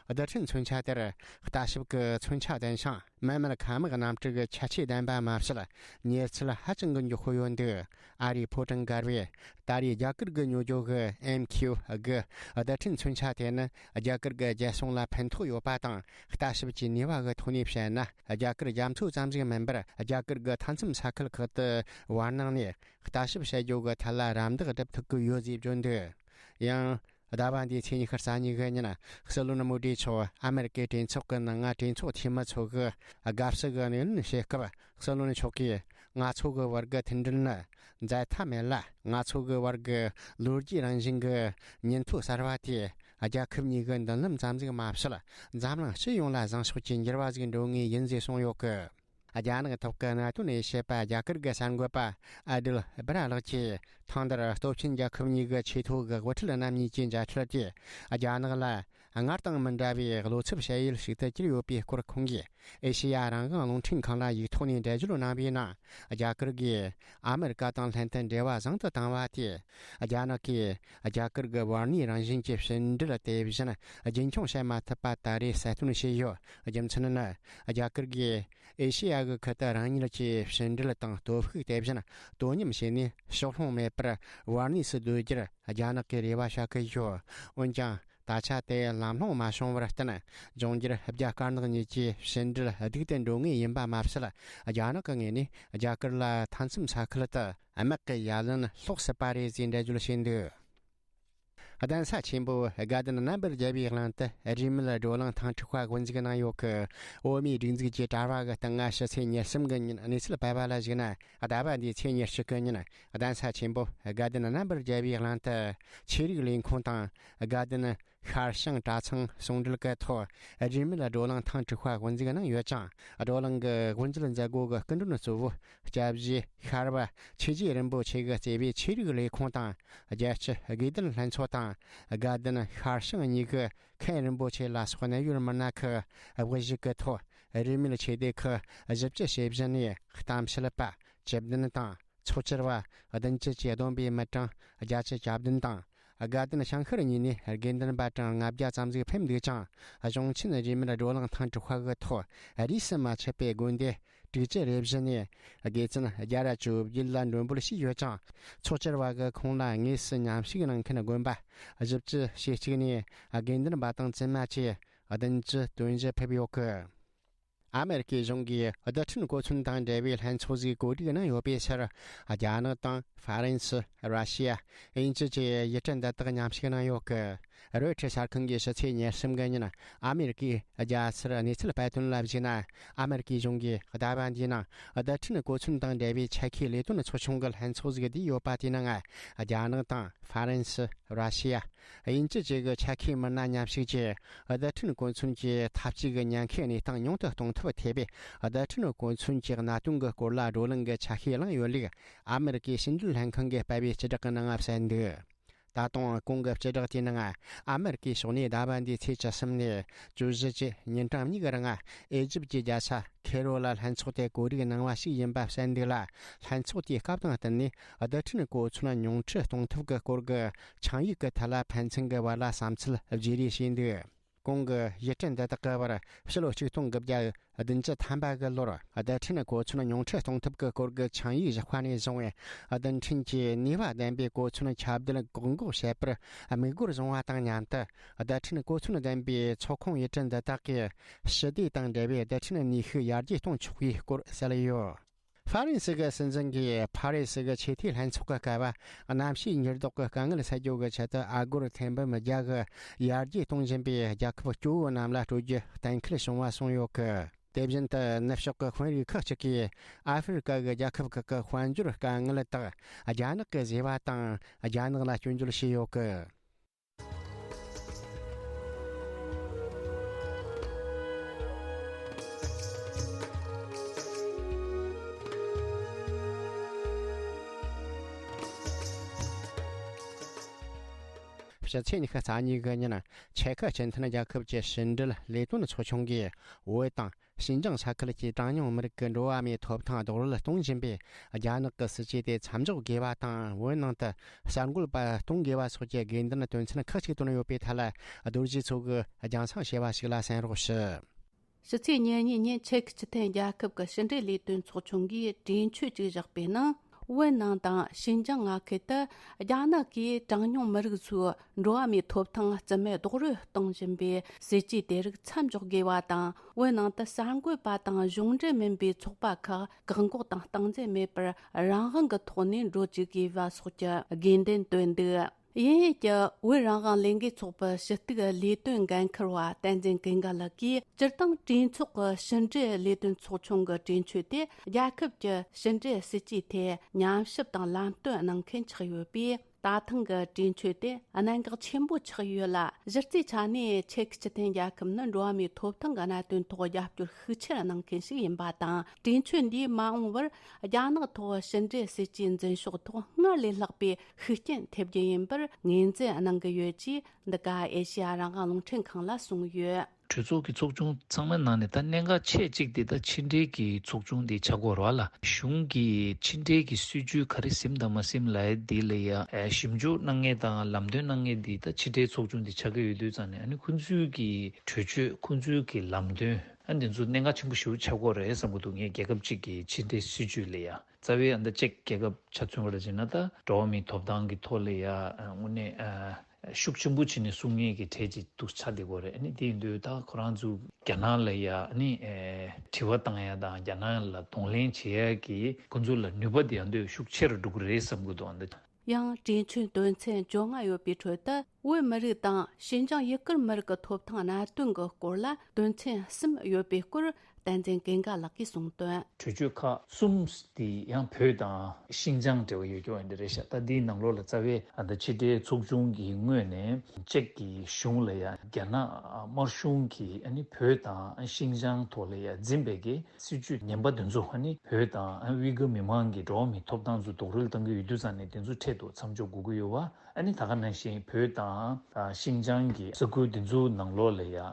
རྡུལ་ཕྲན་མཚོན་ཆ་དེར་ལྟ་ཞིབ་ཀྱི་མཚོན་ཆ་ལྡན་ཞིང་། མི་མེད་མཁའ་དམག་གནམ་གྲུ་གི་ཁྱད་ཆོས་ལྡན་པ་མ་ཟད། མྱུར་ཚད་ཧ་ཅང་གི་མགྱོགས་པོ་ཡོད་འདུག་ཨ་རིའི་ཕོ་བྲང་སྒར་བས་ད་རེས་རྒྱ་གར་གྱི་ཉོ་སྦྱོར་གྱི་ཨེམ་ཁྱུ་དགུ་རྡུལ་ཕྲན་མཚོན་ཆ་དེ་ནི་རྒྱ་གར་གྱི་རྒྱལ་སྲུང་ལ་ཕན་ཐོགས་ཡོད་པ་དང་། ལྟ་ཞིབ་ཀྱི་ནུས་པ་གི་ཐོག་ནས་བཤད་ན། རྒྱ་གར་རྒྱ་མཚོ་ཙམ་ཞིག་མིན་པར། རྒྱ་གར་གྱི་མཐའ་མཚམས་ས་ཁུལ་ཁག་ཏུ་བར་སྣང་ནས་ལྟ་ཞིབ་བྱ་རྒྱུ་གི་ཐད་ལ་རམ་འདེགས་སྒྲུབ་ཐུབ་ཀྱི་ཡོད་ཅེས་བརྗོད་འདུག་ཡང་། ཟླ་བ་འདིའི་ཚེས་ཉི་ཤུ་རྩ་གཉིས་ཀྱི་ཉིན། སྲིད་བློན་མོ་ཌི་མཆོག་ཨ་མེ་རི་ཀའི་གྲོས་ཚོགས་ཀྱི་ནང་ང་གྲོས་ཚོགས་འཐུས་མི་ཚོ་གི་དགའ་བསུ་གི་སྣེ་ལེན་བྱེད་སྐབས། སྲིད་བློན་མཆོག་གིས། ང་ཚོ་གི་བར་གྱི་མཐུན་སྒྲིལ་ནི་འཛད་མཐའ་མེད་ལ། ང་ཚོ་གི་བར་གྱི་ལོ་རྒྱུས་རང་བཞིན་གྱི་ཉིན་ཐོ་གསར་བ་དེ། རྒྱལ་ཁབ་གཉིས་ཀྱི་མདུན་ལམ་ཙམ་ཞིག་མ་ཟད། འཛམ་གླིང་སྤྱི་ཡོངས་ལ་བཟང་ཕྱོགས་ཀྱི་འགྱུར་བ་ཞིག་འགྲོ་ངེས་ཡིན་ཞེས་གསུངས་ཡོད་གི། རྒྱ་ནག་ཐོག་གི་གནད་དོན་ཡི་ཞེས་པ་རྒྱ་གར་གྱི་གསར་འགོད་པ་ཨ་དིལ་སྦི་ར་ལགས་ཀྱིས། ཐེངས་འདིར་སྟོབས་ཆེན་རྒྱལ་ཁབ་གཉིས་ཀྱི་ཆེས་མཐོ་གི་དབུ་ཁྲིད་རྣམ་གཉིས་ཀྱི་མཇལ་འཕྲད་དེ། རྒྱ་ནག་ལ་སྔར་དང་མི་འདྲ་བའི་བློ་འཚབ་བྱ་ཡུལ་ཞིག་ཏུ་གྱུར་ཡོད་པའི་སྐོར། ཁོང་གིས་ཨེ་ཤེ་ཡ་རང་དབང་རླུང་འཕྲིན་ཁང་ལ་ཡིག་ཐོག་ནས་འགྲེལ་བརྗོད་གནང་བའི་ནང་། རྒྱ་གར་གྱིས་ཨ་མེ་རི་ཀ་དང་ལྷན་དུ་འབྲེལ་བ་བཟང་དུ་བཏང་བ་དེས། རྒྱ་ནག་གིས་རྒྱ་གར་གྱི་བར་གནས་རང་བཞིན་གྱི་ཕྱི་འབྲེལ་དེ་བཞིན་རྒྱུན་འཁྱོངས་བྱེད་མ་ཐུབ་པ་ད་རེས་གསལ་སྟོན་བྱས་ཡོད། རྒྱུ་མཚན་ནི། རྒྱ་གར་གྱིས་ཨེ་ཤེ་ཡ་གི་ཁུལ་དུ་རང་ཉིད་ཀྱི་ཕྱི་འབྲེལ་དང་སྟོབས་ཤུགས་དེ་བཞིན་དོ་མཉམ་བྱས་ནས་ཕྱོགས་ལྷུང་མེད་པར་བར་གནས་སུ་སྡོད་རྒྱུར་རྒྱ་ནག་གིས་རེ་བ་བྱ་གི་ཡོད། འོན་ཀྱང་། ད་ཆ་དེ་ལམ་ལྷོང་མ་བྱུང་བར་བརྟེན། འབྱུང་འགྱུར་རྒྱ་དཀར་ནག་གཉིས་ཀྱི་ཕྱི་འབྲེལ་སྡུག་ཏུ་འགྲོ་ངེས་ཡིན་པ་མ་ཟད། རྒྱ་ནག་གི་ངོས་ནས་རྒྱ་གར་ལ་མཐའ་མཚམས་ས་ཁུལ་དུ་དམག་གི་ཡ་ལན་སློག་སྲིད་པ་རེད་ཅེས་འགྲེལ་བརྗོད་བྱས་འདུག་གདན་ས་ཆེན་པོ་དགའ་ལྡན་རྣམ་པར་རྒྱལ་བའི་གླིང་དུ་རིས་མེད་བགྲོ་གླེང་ཐེངས་དྲུག་པ་དབུ་འཛུགས་གནང་ཡོད་གི། འོ་མའི་སྒྲིག་འཛུགས་ཀྱི་དྲ་བ་གི་སྟེང་ང་ཕྱི་ཚེས་ཉེར་གསུམ་གི་ཉིན་གནས་ཚུལ་སྤེལ་བ་ལ་གཞིགས་ན། ཟླ་བ་འདིའི་ཚེས་ཉེར་གཅིག་གི་ཉིན་གདན་ས་ཆེན་པོ་དགའ་ལྡན་རྣམ་པར་རྒྱལ་བའི་གླིང་དུ་ཆོས་རིག་ལས་ཁུངས་དང་། དགའ་ལྡན་ཤར་བྱང་གྲྭ་ཚང་ཟུང་འབྲེལ་གྱི་ཐོག་རིས་མེད་བགྲོ་གླེང་ཐེངས་དྲུག་པ་དབུ་འཛུགས་གནང་ཡོད་ཅིང་། བགྲོ་གླེང་གི་དབུ་འབྱེད་མཛད་སྒོ་གི་སྐུ་མགྲོན་གཙོ་བོ་སྐྱབས་རྗེ་ཤར་བ་ཆོས་རྗེ་རིན་པོ་ཆེ་གིས་གཙོས་པའི་ཆོས་རིག་ལས་ཁུངས་དང་། རྒྱལ་སྤྱི་དགེ་ལྡན་ལྷན་ཚོགས་དང་། དགའ་ལྡན་ཤར་བྱང་གཉིས་ཀྱི་མཁན་རིན་པོ་ཆེ་ལ་སོགས་གནད་ཡོད་མི་སྣ་ཁག་དབུ་བཞུགས་ཀྱི་ཐོག་རིས་མེད་ཆོས་སྡེ་ཁག་བཞི་བཅུ་ཞེ་བཞི་ནས་གཏམ་བཤད་པ། བཅུ་བདུན་དང་། ཚོགས་བཅར་བ་བདུན་ཅུ་གྱིས་བསྡོམས་པའི་མི་གྲངས་བརྒྱད་ཅུ་གྱ་བདུན་དང་། དགའ་ལྡན་བྱང་ཤར་གཉིས་ནས་དགེ་འདུན་པ་གྲངས་ལྔ་བརྒྱ་ཙམ་ཞིག་ཕེབས་འདུག་ཅིང་། གཞུང་ཆེན་རིས་མེད་བགྲོ་གླེང་ཐེངས་དྲུག་པ་གི་ཐོག་རིས་སུ་མ་ཆད་པའི་དགོན་སྡེ་དྲུག་ཅུ་རེ་བཞི་ནས་དགེ་བཙུན་བརྒྱ་དང་བཅོ་བརྒྱད་ལ་མགྲོན་འབོད་བྱས་ཡོད་ཅིང་། ཚོགས་བཅར་བ་གིས་ཁོང་ལ་དངོས་སུ་མཉམ་ཞུགས་གནང་མཁན་དགོན་པ་བཞི་བཅུ་ཞེ་གཅིག་ནས་དགེ་འདུན་པ་དང་བཙུན་མ་བཅས་བདུན་ཅུ་དོན་བཞི་ཕེབས་ཡོད་གི། ཨ་མེ་རི་ཀའི་གཞུང་གིས་རྡུལ་ཕྲན་གོ་མཚོན་དང་འབྲེལ་བའི་ལྷན་ཚོགས་ཤིག་གོ་སྒྲིག་གནང་ཡོད་པའི་ཕྱིར། རྒྱ་ནག་དང་ཧྥ་རན་སི། ར་ཤི་ཡ། དབྱིན་ཇི་བཅས་ཡུལ་གྲུ་འདི་དག་མཉམ་ཞུགས་གནང་ཡོད་གི། རོའི་ཊར་གསར་ཁང་གིས་ཕྱི་ཚེས་ཉེར་གསུམ་གི་ཉིན་ཨ་མེ་རི་ཀའི་རྒྱལ་སར་གནས་ཚུལ་སྤེལ་དོན་ལ་གཞིགས་ན། ཨ་མེ་རི་ཀའི་གཞུང་གིས་ཟླ་བ་འདིའི་ནང་རྡུལ་ཕྲན་གོ་མཚོན་དང་འབྲེལ་བའི་ཆེད་མཁས་ལས་དོན་ཚོགས་ཆུང་གི་ལྷན་ཚོགས་ཤིག་བསྡུས་ཡོད་པ་དེའི་ནང་རྒྱ་ནག་དང་ཧྥ་རན་སི། ར་ཤི་ཡ། དབྱིན་ཇི་བཅས་ཀྱི་ཆེད་མཁས་མི་སྣ་མཉམ་ཞུགས་ཀྱིས་རྡུལ་ཕྲན་གོ་མཚོན་གྱི་འཐབ་ཇུས་ཀྱི་ཉེན་ཁའི་གནས་སྟངས་ཉུང་དུ་གཏོང་ཐབས་ཐེ་བའི་རྡུལ་ཕྲན་གོ་མཚོན་གྱི་གནད་དོན་གྱི་སྐོར་ལ་བགྲོ་གླེང་གི་ཆ་ཤས་བླངས་ཡོད་ལུགས། ཨ་མེ་རི་ཀའི་ཕྱི་འབྲེལ་ལྷན་ཁང་གིས་སྤེལ་བའི་སྤྱི་བསྒྲགས་ཀྱི་ནང་གསལ་འདུག་ད་དུང་གོང་གི་སྤྱི་བསྒྲགས་དེའི་ནང་ཨ་མེ་རི་ཀའི་ཕྱོགས་ནས་ཟླ་བ་འདིའི་ཚེས་བཅུ་གསུམ་ནས་བཅུ་བཞི་བཅས་ཉིན་གྲངས་གཉིས་ཀྱི་རིང་ཨེ་ཇིབ་ཀྱི་རྒྱལ་ས་ཁེ་རོ་ལ་ལྷན་ཚོགས་དེ་གོ་སྒྲིག་གནང་བ་ཞིག་ཡིན་པ་གསལ་འདུག་ལ། ལྷན་ཚོགས་དེའི་སྐབས་དང་བསྟུན་ནས་རྡུལ་ཕྲན་གོ་མཚོན་ཉུང་འཕྲི་གཏོང་ཐབས་ཀྱི་སྐོར་གྱི་ཆིངས་ཡིག་གི་ཐད་ལ་ཕན་ཚུན་གྱི་བར་ལ་བསམ་ཚུལ་བརྗེ་རེས་བྱས་འདུག་གོང་གི་ཡུལ་གྲུ་འདི་དག་གི་བར་ཕྱི་ལོ་ཆིག་སྟོང་དགུ་བརྒྱ་བདུན་ཅུ་ཐམ་པ་གི་ལོར་རྡུལ་ཕྲན་གོ་མཚོན་ཉུང་འཕྲི་གཏོང་ཐབས་ཀྱི་སྐོར་གྱི་ཆིངས་ཡིག་བཞག་པ་ནས་བཟུང་བའི་རྡུལ་ཕྲན་གྱི་ནུས་པ་ལྡན་པའི་གོ་མཚོན་ཁྱབ་གདལ་བཀག་འགོག་བྱེད་པར་དམིགས་སྒོར་བཟུང་བ་དང་མཉམ་དུ། རྡུལ་ཕྲན་གོ་མཚོན་ལྡན་པའི་ཚོགས་ཁོངས་ཡུལ་གྲུ་འདི་དག་གིས་ཞི་བདེ་དང་འབྲེལ་བའི་རྡུལ་ཕྲན་ནུས་ཤུགས་ཡར་རྒྱས་གཏོང་ཆོག་པའི་སྐོར་གསལ་ཡོད། ཧྥ་རན་སི་གི་སྲིད་འཛིན་གྱིས་ཕ་རི་སི་གི་ཆེས་མཐོའི་ལྷན་ཚོགས་ཀྱི་སྐབས། གནམ་གཤིས་འགྱུར་ལྡོག་གི་དཀའ་ངལ་སེལ་རྒྱུ་གི་ཆེད་དུ་ཨ་སྒོར་ཐེར་འབུམ་བརྒྱ་གི་ཡར་རྒྱས་གཏོང་བཞིན་པའི་རྒྱལ་ཁབ་སྐྱོ་བོ་རྣམས་ལ་སྤྲོད་རྒྱུ་གཏན་འཁེལ་བྱུང་བ་གསུངས་ཡོད་གི། དེ་བཞིན་དུ་ནུབ་ཕྱོགས་ཀྱི་དཔོན་རིགས་ཁག་ཅིག་གིས་ཨ་ཧྥེ་རི་ཁ་གི་རྒྱལ་ཁབ་ཁག་གི་དཔལ་འབྱོར་དཀའ་ངལ་དག་རྒྱ་ནག་གིས་བཟོས་པ་དང་། རྒྱ་ནག་ལ་སྐྱོན་བརྗོད་བྱས་ཡོད་གི། ཕྱི་ཚེས་ཉི་ཤུ་རྩ་གཉིས་གི་ཉིན་ཆེ་ཁི་སྤྱི་མཐུན་རྒྱལ་ཁབ་ཀྱི་ཕྱི་འབྲེལ་ལས་དོན་ཚོགས་ཆུང་གིས་བོད་དང་ཤིན་ཅང་ས་ཁུལ་གྱི་གྲངས་ཉུང་མི་རིགས་ཀྱི་འགྲོ་བ་མིའི་ཐོབ་ཐང་རྡོག་རོལ་གཏོང་བཞིན་པའི་རྒྱ་ནག་གི་སྲིད་ཇུས་དེ་མཚམས་འཇོག་དགོས་པ་དང་། བོད་ནང་དུ་གསར་འགོད་པ་གཏོང་དགོས་པ་སོགས་ཀྱི་དགོས་འདུན་དོན་ཚན་ཁག་ཅིག་བཏོན་ཡོད་པའི་ཐད་ལ། རྡོ་རྗེ་མཚོ་གིས་རྒྱང་སྲིང་བྱས་པ་ཞིག་ལ་གསན་རོགས་ཞུ། ཕྱི་ཚེས་ཉེར་གཉིས་ཉིན་ཆེ་ཁི་སྤྱི་མཐུན་རྒྱལ་ཁབ་ཀྱི་ཕྱི་འབྲེལ་ལས་དོན་ཚོགས་ཆུང་གིས་གྲོས་ཆོད་ཅིག་བཞག་པའི་ནང་། བོད་ནང་དང་ཤིན་ཅང་མངའ་ཁུལ་དུ་རྒྱ་ནག་གིས་གྲངས་ཉུང་མི་རིགས་ཚོའི་འགྲོ་བ་མིའི་ཐོབ་ཐང་རྩིས་མེད་རྡོག་རོལ་གཏོང་བཞིན་པའི་སྲིད་ཇུས་དེ་རིགས་མཚམས་འཇོག་དགོས་པ་དང་། བོད་ནང་དུ་གསར་འགོད་པ་དང་གཞུང་འབྲེལ་མིན་པའི་ཚོགས་པ་ཁག་བཀག་འགོག་དང་སྟངས་འཛིན་མེད་པར་རང་དབང་གི་ཐོག་ནས་འགྲོ་བཅུག་དགོས་པ་སོགས་ཀྱི་དགོས་འདུན་བཏོན་འདུག་དབྱིན་ཡུལ་གྱི་བོད་རང་དབང་ལས་འགུལ་ཚོགས་པའི་ཕྱི་གཏུག་ལས་དོན་འགན་འཁུར་བ་བསྟན་འཛིན་ཀུན་དགའ་ལགས་ཀྱིས། སྤྱིར་བཏང་གྲོས་ཚོགས་ཀྱི་ཕྱི་འབྲེལ་ལས་དོན་ཚོགས་ཆུང་གི་གྲོས་ཆོད་དེ་རྒྱལ་ཁབ་ཀྱི་ཕྱི་འབྲེལ་སྲིད་ཇུས་ཐད་ཉམས་ཞིབ་དང་ལམ་སྟོན་གནང་མཁན་ཆགས་ཡོད་པས། ད་ཐེངས་ཀྱི་གྲོས་ཆོད་དེ་གནད་འགག་ཆེན་པོ་ཆགས་ཡོད་ལ། གཞི་རྩའི་ཆ་ནས་ཆེ་ཁི་སྤྱི་མཐུན་རྒྱལ་ཁབ་ནི་འགྲོ་བ་མིའི་ཐོབ་ཐང་གི་གནད་དོན་ཐོག་རྒྱབ་སྐྱོར་ཤུགས་ཆེར་གནང་མཁན་ཞིག་ཡིན་པ་དང་། གྲོས་ཆོད་འདིས་མ་འོངས་པར་རྒྱ་ནག་ཐོག་ཕྱི་འབྲེལ་སྲིད་ཇུས་འཛིན་ཕྱོགས་ཐོག་སྔར་ལས་ལྷག་པའི་ཤུགས་རྐྱེན་ཐེབས་རྒྱུ་ཡིན་པར་ངོས་འཛིན་གནང་གི་ཡོད་ཅེས། འདི་ག་ཨེ་ཤེ་ཡ་རང་དབང་རླུང་འཕྲིན་ཁང་ལ་གསུངས་ཡོད། གྲོས་ཚོགས་ཀྱི་ཚོགས་ཆུང་ཚང་མའི་ནང་ནས་ད་གནད་འགག་ཆེ་གཅིག་དེ་ད་ཕྱི་འབྲེལ་གྱི་ཚོགས་ཆུང་དེ་ཆགས་ཀྱི་ཡོད་རེད་བ་ལ། གཞུང་གིས་ཕྱི་འབྲེལ་གྱི་སྲིད་ཇུས་ག་རེ་ཟིན་དང་མ་ཟིན་ལབ་ཡ་དེ་ལ་ཡ་ཞིབ་འཇུག་གནང་མཁན་དང་ལམ་སྟོན་གནང་མཁན་དེ་ད་ཕྱི་འབྲེལ་ཚོགས་ཆུང་དེ་ཆགས་ཀྱི་ཡོད་དུས་ཙང་ནས། ཨ་ནི་ཁོང་ཚོའི་གི་གྲོས་ཆོད། ཁོང་ཚོའི་གི་ལམ་སྟོན། ཨ་འདི་ཚོ་གནད་འགག་ཆེན་པོ་ཞེ་པོ་ཆགས་ཀྱི་ཡོད་རེད་བསམ་གྱི་འདུག་ངས་རྒྱལ་ཁབ་གཅིག་གི་ཕྱི་འབྲེལ་སྲིད་ཇུས་ལ་ཡ། རྩ་བའི་ཨ་མདའ་ཅིག་རྒྱལ་ཁབ་ཆ་མཚོན་པ་ལ་བྱས་ན། ད་འགྲོ་བ་མིའི་ཐོབ་ཐང་གི་ཐོག་ལ་ཡ་དངོས་གནས་ཤུགས་ཆེན་པོ་བྱས་ནས་གསུང་མཁན་གྱི་གྲས་ཅིག་ཏུ་ཆགས་བསྡད་ཀྱི་ཡོད་རེད། ཨ་ནི་དེ་ཡིན་དུས་ད་ཁོ་རང་ཚོ་རྒྱ་ནག་ལ་ཡ་ཨ་ནི་དྲི་བ་བཏང་ཡ་དང་རྒྱ་ནག་ལ་གདོང་ལེན་བྱེད་ཡ་གི་ཁོ་ཚོ་ལ་ནུས་པ་དེ་ཡང་དུ་ཤུགས་ཆེ་རུ་འགྲོ་གི་རེད་བསམ་གྱི་འདུག་ཨ་འདི། ཡང་གྲོས་ཆོད་དོན་ཚན་བཅོ་ལྔ་ཡོད་པའི་ཁྲོད་དུ། བོད་མི་རིགས་དང་ཤིན་ཅང་ཡུ་གུར་མི་རིགས་ཀྱི་ཐོབ་ཐང་གནད་དོན་གྱི་སྐོར་ལ་དོན་ཚན་གསུམ་ཡོད་པའི་སྐོར་བསྟན་འཛིན་ཀུན་དགའ་ལགས་ཀྱིས་གསུངས་དོན། གྲོས་ཆོད་ཁག་གསུམ་དེ་ཡང་བོད་དང་ཤིན་ཅང་འབྲེལ་བ་ཡོད་རྒྱུ་འདི་རེད་ཤག་ད་འདིའི་ནང་ལོགས་ལ་རྩ་བའི་ཨ་ད་ཕྱི་འབྲེལ་ཚོགས་ཆུང་གི་ངོས་ནས་ཅེཀ་གི་གཞུང་ལ་ཡང་རྒྱ་ནག་དམར་གཞུང་གིས་ཨ་ནི་བོད་དང་ཤིན་ཅང་ཐོག་ལ་ཡང་འཛིན་པའི་གི་སྲིད་ཇུས་ངན་པ་དེ་ཚོ། ཨ་ནི་བོད་དང་ཨ་ཝི་གུར་མི་མང་གི་འགྲོ་བ་མིའི་ཐོབ་ཐང་ཚོ་རྡོག་རོལ་གཏོང་གི་ཡོད་དུས་ཙང་ནས་དེ་ཚོ་འཕྲལ་དུ་མཚམས་འཇོག་དགོས་ཀྱི་ཡོད་པ། ཨ་ནི་ད་ག་ནང་བཞིན་བོད་དང་ཨ་ཤིན་ཅང་གི་ས་ཁུལ་དེ་ཚོའི་ནང་ལོགས་ལ་ཡ་ཨ་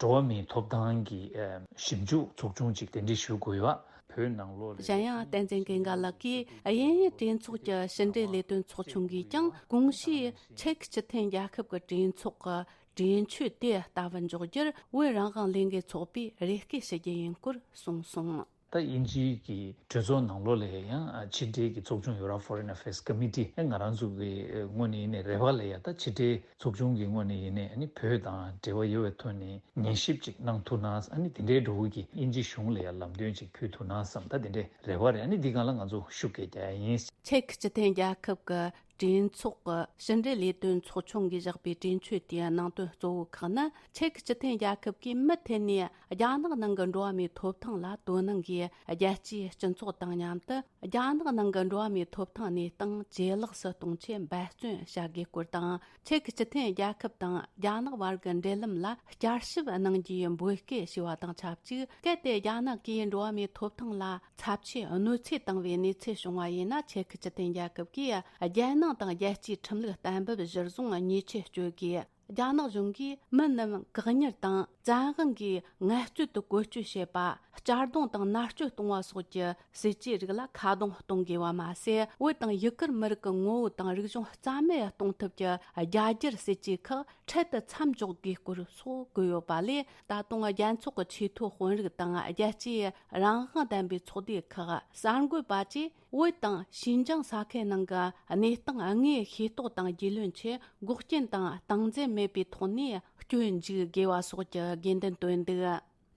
འགྲོ་བ་མིའི་ཐོབ་ཐང་གི་ཨ་ཞིབ་འཇུག་ཚོགས་ཆུང་ཅིག་གདན་འདྲེན་ཞུ་དགོས་ཡོད་པ། བོད་ནང་ལོགས་ལ་གཞན་ཡང་བསྟན་འཛིན་ཀུན་དགའ་ལགས་ཀྱིས། དབྱིན་ཡུལ་གྲོས་ཚོགས་ཀྱི་ཕྱི་འབྲེལ་ལས་དོན་ཚོགས་ཆུང་གིས་ཀྱང་གོང་ཞུས་ཆེག་སྤྱི་མཐུན་རྒྱལ་ཁབ་ཀྱི་གྲོས་ཚོགས་ཀྱི་གྲོས་ཆོད་དེ་ལྟ་བུ་འཇོག་རྒྱུར་བོད་རང་དབང་ལས་འགུལ་ཚོགས་པས་རེ་སྐུལ་ཞུ་རྒྱུ་ཡིན་སྐོར་གསུངས་སོང་། ད་དབྱིན་ཇིའི་གི་གྲོས་ཚོགས་ནང་ལོགས་ལ་ཡང་ཕྱི་འབྲེལ་གྱི་ཚོགས་ཆུང་ཡོད་ར། Foreign Affairs Committee། ཨེ་ང་རང་ཚོ་གི་ངོས་ནས་ཡིན་ནའི་རེ་བ་ལ་ཡ་ད་ཕྱི་འབྲེལ་ཚོགས་ཆུང་གི་ངོས་ནས་ཡིན་ནའི་ཨ་ནི་བོད་དང་འབྲེལ་བ་ཡོད་པའི་ཐོག་ནས་ཉན་ཞིབ་ཅིག་གནང་ཐུབ་ན། ཨ་ནི་དེ་འདྲའི་འགྲོ་བོ་གི་དབྱིན་ཇི་གཞུང་ལ་ཡ་ལམ་སྟོན་ཅིག་ཕུལ་ཐུབ་ན་བསམ། ད་དེ་འདྲའི་རེ་བ་རེད། ཨ་ནི་འདི་སྒང་ལ་ང་ཚོ་ཤུགས་སྐྱེད་རྒྱག་ཡ་ཡིན། ཆེག་སྤྱི་མཐུན་རྒྱལ་ཁབ་ཀྱི་གྲོས་ཚོགས་ཀྱི་ཕྱི་འབྲེལ་ལས་དོན་ཚོགས་ཆུང་གིས་བཞག་པའི་གྲོས་ཆོད་དེའི་ནང་དོན་གཙོ་བོ་ཁག་ནི། ཆེག་སྤྱི་མཐུན་རྒྱལ་ཁབ་ཀྱིས་མུ་མཐུད་ནས་རྒྱ་ནག་ནང་གི་འགྲོ་བ་མིའི་ཐོབ་ཐང་ལ་དོ་སྣང་གིས། རྒྱལ་སྤྱིའི་སྤྱི་ཚོགས་དང་མཉམ་དུ་རྒྱ་ནག་ནང་གི་འགྲོ་བ་མིའི་ཐོབ་ཐང་གནས་སྟངས་ཇེ་ལེགས་སུ་གཏོང་ཆེད་འབད་བརྩོན་བྱ་དགོས་སྐོར་དང་། ཆེག་སྤྱི་མཐུན་རྒྱལ་ཁབ་དང་རྒྱ་ནག་བར་གྱི་འབྲེལ་ལམ་ལ་བསྐྱར་ཞིབ་གནང་རྒྱུའི་འབོད་སྐུལ་ཞུས་པ་དང་ཆབས་ཅིག་གལ་ཏེ་རྒྱ་ནག་གིས་འགྲོ་བ་མིའི་ཐོབ་ཐང་ལ་ཚབས་ཆེའི་གནོད་འཚེ་བཏང་བའི་གནས་ཚུལ་བྱུང་བ་ཡིན་ན། ཆེག་སྤྱི་མཐུན་རྒྱལ་ཁབ་ཀྱིས་རྒྱལ་ནང་དང་རྒྱལ་སྤྱིའི་ཁྲིམས་ལུགས་གཏན་འབེབས་གཞིར་བཟུང་ཉེས་ཆད་གཅོད་དགོས། རྒྱ་ནག་གཞུང་གིས་མི་རྣམས་བཀག་ཉར་དང་བཙན་དབང་གིས་ངལ་རྩོལ་དུ་བཀོལ་སྤྱོད་བྱེད་པ། གཅར་རྡུང་དང་མནར་གཅོད་གཏོང་བ་སོགས་ཀྱི་སྲིད་ཇུས་རིགས་ལ་ཁ་རྡུང་གཏོང་དགོས་པ་མ་ཟད། བོད་དང་ཡུ་གུར་མི་རིགས་ཀྱི་ངོ་བོ་དང་རིག་གཞུང་རྩ་མེད་གཏོང་ཐབས་ཀྱི་རྒྱ་སྒྱུར་སྲིད་ཇུས་ཁག་འཕྲལ་དུ་མཚམས་འཇོག་དགོས་སྐོར་སོགས་བཀོད་ཡོད་པ་ལས། ད་དུང་རྒྱལ་ཚོགས་ཀྱི་ཆེས་མཐོའི་དཔོན་རིགས་དང་རྒྱལ་སྤྱིའི་རང་དབང་ལྡན་པའི་ཚོགས་སྡེ་ཁག་གསར་འགོད་པ་བཅས་བོད་དང་ཤིན་ཅང་ས་ཁུལ་ནང་གི་གནས་སྟངས་དངོས་ཤེས་རྟོགས་དང་རྒྱུས་ལོན་ཆེད་འགོག་རྐྱེན་དང་སྟངས་འཛིན་མེད་པའི་ཐོག་ནས་སྐྱོན་འཛུགས་དགོས་པ་སོགས་ཀྱི་དགོས་འདུན་བཏོན་འདུག་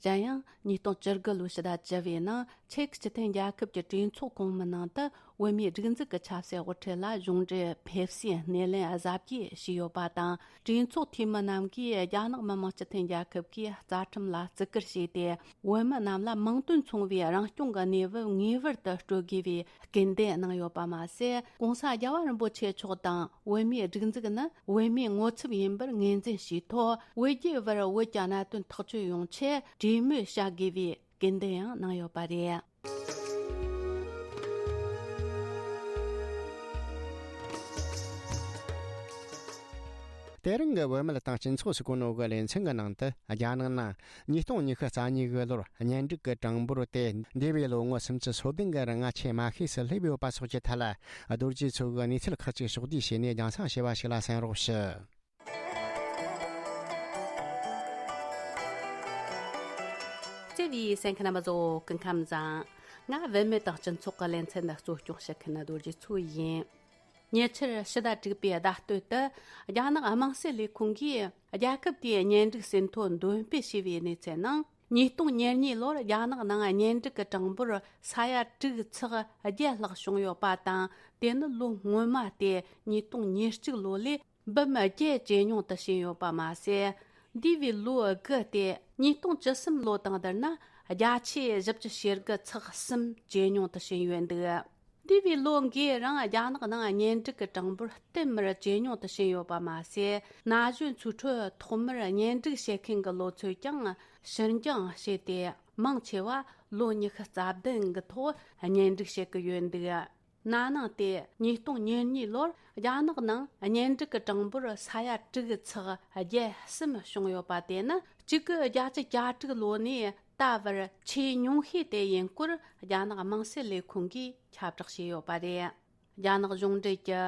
གཞན་ཡང་ཉིས་སྟོང་བཅུ་དགུ་ལོའི་ཕྱི་ཟླ་བཅུ་བའི་ནང་ཆེག་སྤྱི་མཐུན་རྒྱལ་ཁབ་ཀྱི་གྲོས་ཚོགས་གོང་མའི་ནང་དུ་བོད་མིའི་སྒྲིག་འཛུགས་ཀྱི་ཆབ་སྲིད་དབུ་ཁྲིད་ལ་གཞུང་འབྲེལ་ཕེབས་བསུའི་སྣེ་ལེན་གཟབ་རྒྱས་བྱས་ཡོད་པ་དང་། གྲོས་ཚོགས་འཐུས་མི་རྣམས་ཀྱིས་རྒྱ་ནག་མི་དམངས་སྤྱི་མཐུན་རྒྱལ་ཁབ་ཀྱི་རྩ་ཁྲིམས་ལ་བརྩི་བཀུར་བྱས་ཏེ། བོད་མི་རྣམས་ལ་མིང་དོན་མཚུངས་པའི་རང་སྐྱོང་གི་གནས་བབ་ངེས་པར་དུ་སྤྲོད་དགོས་པའི་སྐུལ་འདེད་གནང་ཡོད་པ་མ་ཟད། ྋགོང་ས་རྒྱལ་བ་རིན་པོ་ཆེ་མཆོག་དང་བོད་མིའི་སྒྲིག་འཛུགས་ནི་བོད་མིའི་ངོ་ཚབ་ཡིན་པར་ངོས་འཛིན་བྱས་ཐོག་བོད་རྒྱའི་བར་བོད་ཀྱི་གནད་དོན་ཐག་གཅོད་ཡོང་ཆེད་གྲོས་མོལ་བྱ་དགོས་པའི་སྐུལ་འདེད་ཡང་གནང་ཡོད་པ་རེད། དེ་རིང་གི་བུད་མེད་དང་སྤྱི་ཚོགས་སུ་གོ་ནོ་གི་ལེ་ཚན་གྱི་ནང་དུ། རྒྱ་ནག་ནང་ཉིས་སྟོང་ཉི་ཤུ་རྩ་གཉིས་གི་ལོར་གཉེན་སྒྲིག་གི་གྲངས་འབོར་དེ་འདས་པའི་ལོ་ངོ་སུམ་ཅུ་སོ་བདུན་གི་རིང་ཆེས་དམའ་ཤོས་སུ་སླེབས་ཡོད་པ་སོགས་ཀྱི་ཐད་ལ། རྡོ་རྗེ་མཚོ་གིས་གནས་ཚུལ་ཁག་ཅིག་ཕྱོགས་བསྡུས་བྱས་ནས་རྒྱང་སྲིང་བྱས་པ་ཞིག་ལ་གསན་རོགས་ཞུ། བརྩེ་བའི་གསན་མཁན་རྣམ་པ་ཚོ་སྐུ་ཁམས་བཟང་། ང་བུད་མེད་དང་སྤྱི་ཚོགས་ཀྱི་ལེ་ཚན་འདི་གཙོ་སྐྱོང་བྱེད་མཁན་རྡོ་རྗེ་མཚོ་ཡིན། ཉེ་ཆར་ཕྱི་ཟླ་དྲུག་པའི་ཟླ་སྟོད་དུ། རྒྱ་ནག་དམངས་སྲིད་ལས་ཁུངས་ཀྱིས་རྒྱལ་ཁབ་དེའི་གཉེན་སྒྲིག་ཟིན་ཐོ་འདོན་སྤེལ་བྱས་པའི་གནས་ཚུལ་ནང་། ཉིས་སྟོང་ཉེར་གཉིས་ལོར་རྒྱ་ནག་ནང་གཉེན་སྒྲིག་གི་གྲངས་འབོར་ས་ཡ་དྲུག་ཚེག་བརྒྱད་ལྷག་བྱུང་ཡོད་པ་དང་། དེ་ནི་ལོ་སྔོན་མ་སྟེ་ཉིས་སྟོང་ཉེར་གཅིག་ལོ་ལས་འབུམ་བརྒྱད་ཇེ་ཉུང་དུ་ཕྱིན་ཡོད་པ་མ་ཟད། འདས་པའི་ལོ་དགུ་སྟེ་ཉིས་སྟོང་བཅུ་གསུམ་ལོ་དང་བསྡུར་ན་བརྒྱ་ཆ་བཞི་བཅུ་ཞེ་དགུ་ཚེག་གསུམ་ཇེ་ཉུང་དུ་ཕྱིན་ཡོད་འདུག་འདས་པའི་ལོ་འགའི་རིང་རྒྱ་ནག་ནང་གཉེན་སྒྲིག་གི་གྲངས་འབོར་བསྟུད་མར་ཇེ་ཉུང་དུ་ཕྱིན་ཡོད་པ་མ་ཟད། ན་གཞོན་ཚོའི་ཁྲོད་ཐོག་མར་གཉེན་སྒྲིག་བྱེད་མཁན་གྱི་ལོ་ཚོད་ཀྱང་ཕྱིར་འགྱངས་བྱས་ཏེ། མང་ཆེ་བ་ལོ་ཉི་ཤུ་རྩ་བདུན་གྱི་ཐོག་གཉེན་སྒྲིག་བྱེད་ཀྱི་ཡོད་འདུག་ན་ནིང་སྟེ་ཉིས་སྟོང་ཉེར་གཉིས་ལོར་རྒྱ་ནག་ནང་གཉེན་སྒྲིག་གི་གྲངས་འབོར་ས་ཡ་དྲུག་ཚེག་བརྒྱད་གསུམ་བྱུང་ཡོད་པ་དེ་ནི་གཅིག་དགུ་བརྒྱད་ཅུ་གྱ་དྲུག་ལོ་ནས་ད་བར་ཆེས་ཉུང་ཤོས་དེ་ཡིན་སྐོར་རྒྱ་ནག་དམངས་སྲིད་ལས་ཁུངས་ཀྱིས་ཁྱབ་བསྒྲགས་བྱས་ཡོད་པ་རེད། རྒྱ་ནག་གཞུང་འབྲེལ་གྱི་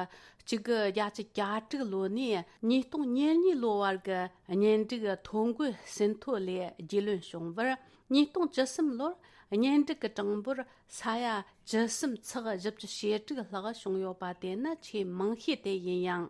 གཅིག་དགུ་བརྒྱད་ཅུ་གྱ་དྲུག་ལོ་ནས་ཉིས་སྟོང་ཉེར་གཉིས་ལོ་བར་གྱི་གཉེན་སྒྲིག་ཐོ་འགོད་ཟིན་ཐོ་ལས་རྒྱུས་ལོན་བྱུང་བར། ཉིས་སྟོང་བཅུ་གསུམ་ལོར་གཉེན་སྒྲིག་གི་གྲངས་འབོར་ས་ཡ་བཅུ་གསུམ་ཚེག་བཞི་བཅུ་ཞེ་དྲུག་ལྷག་བྱུང་ཡོད་པ་དེ་ནི་ཆེས་མང་ཤོས་དེ་ཡིན་ཡང་།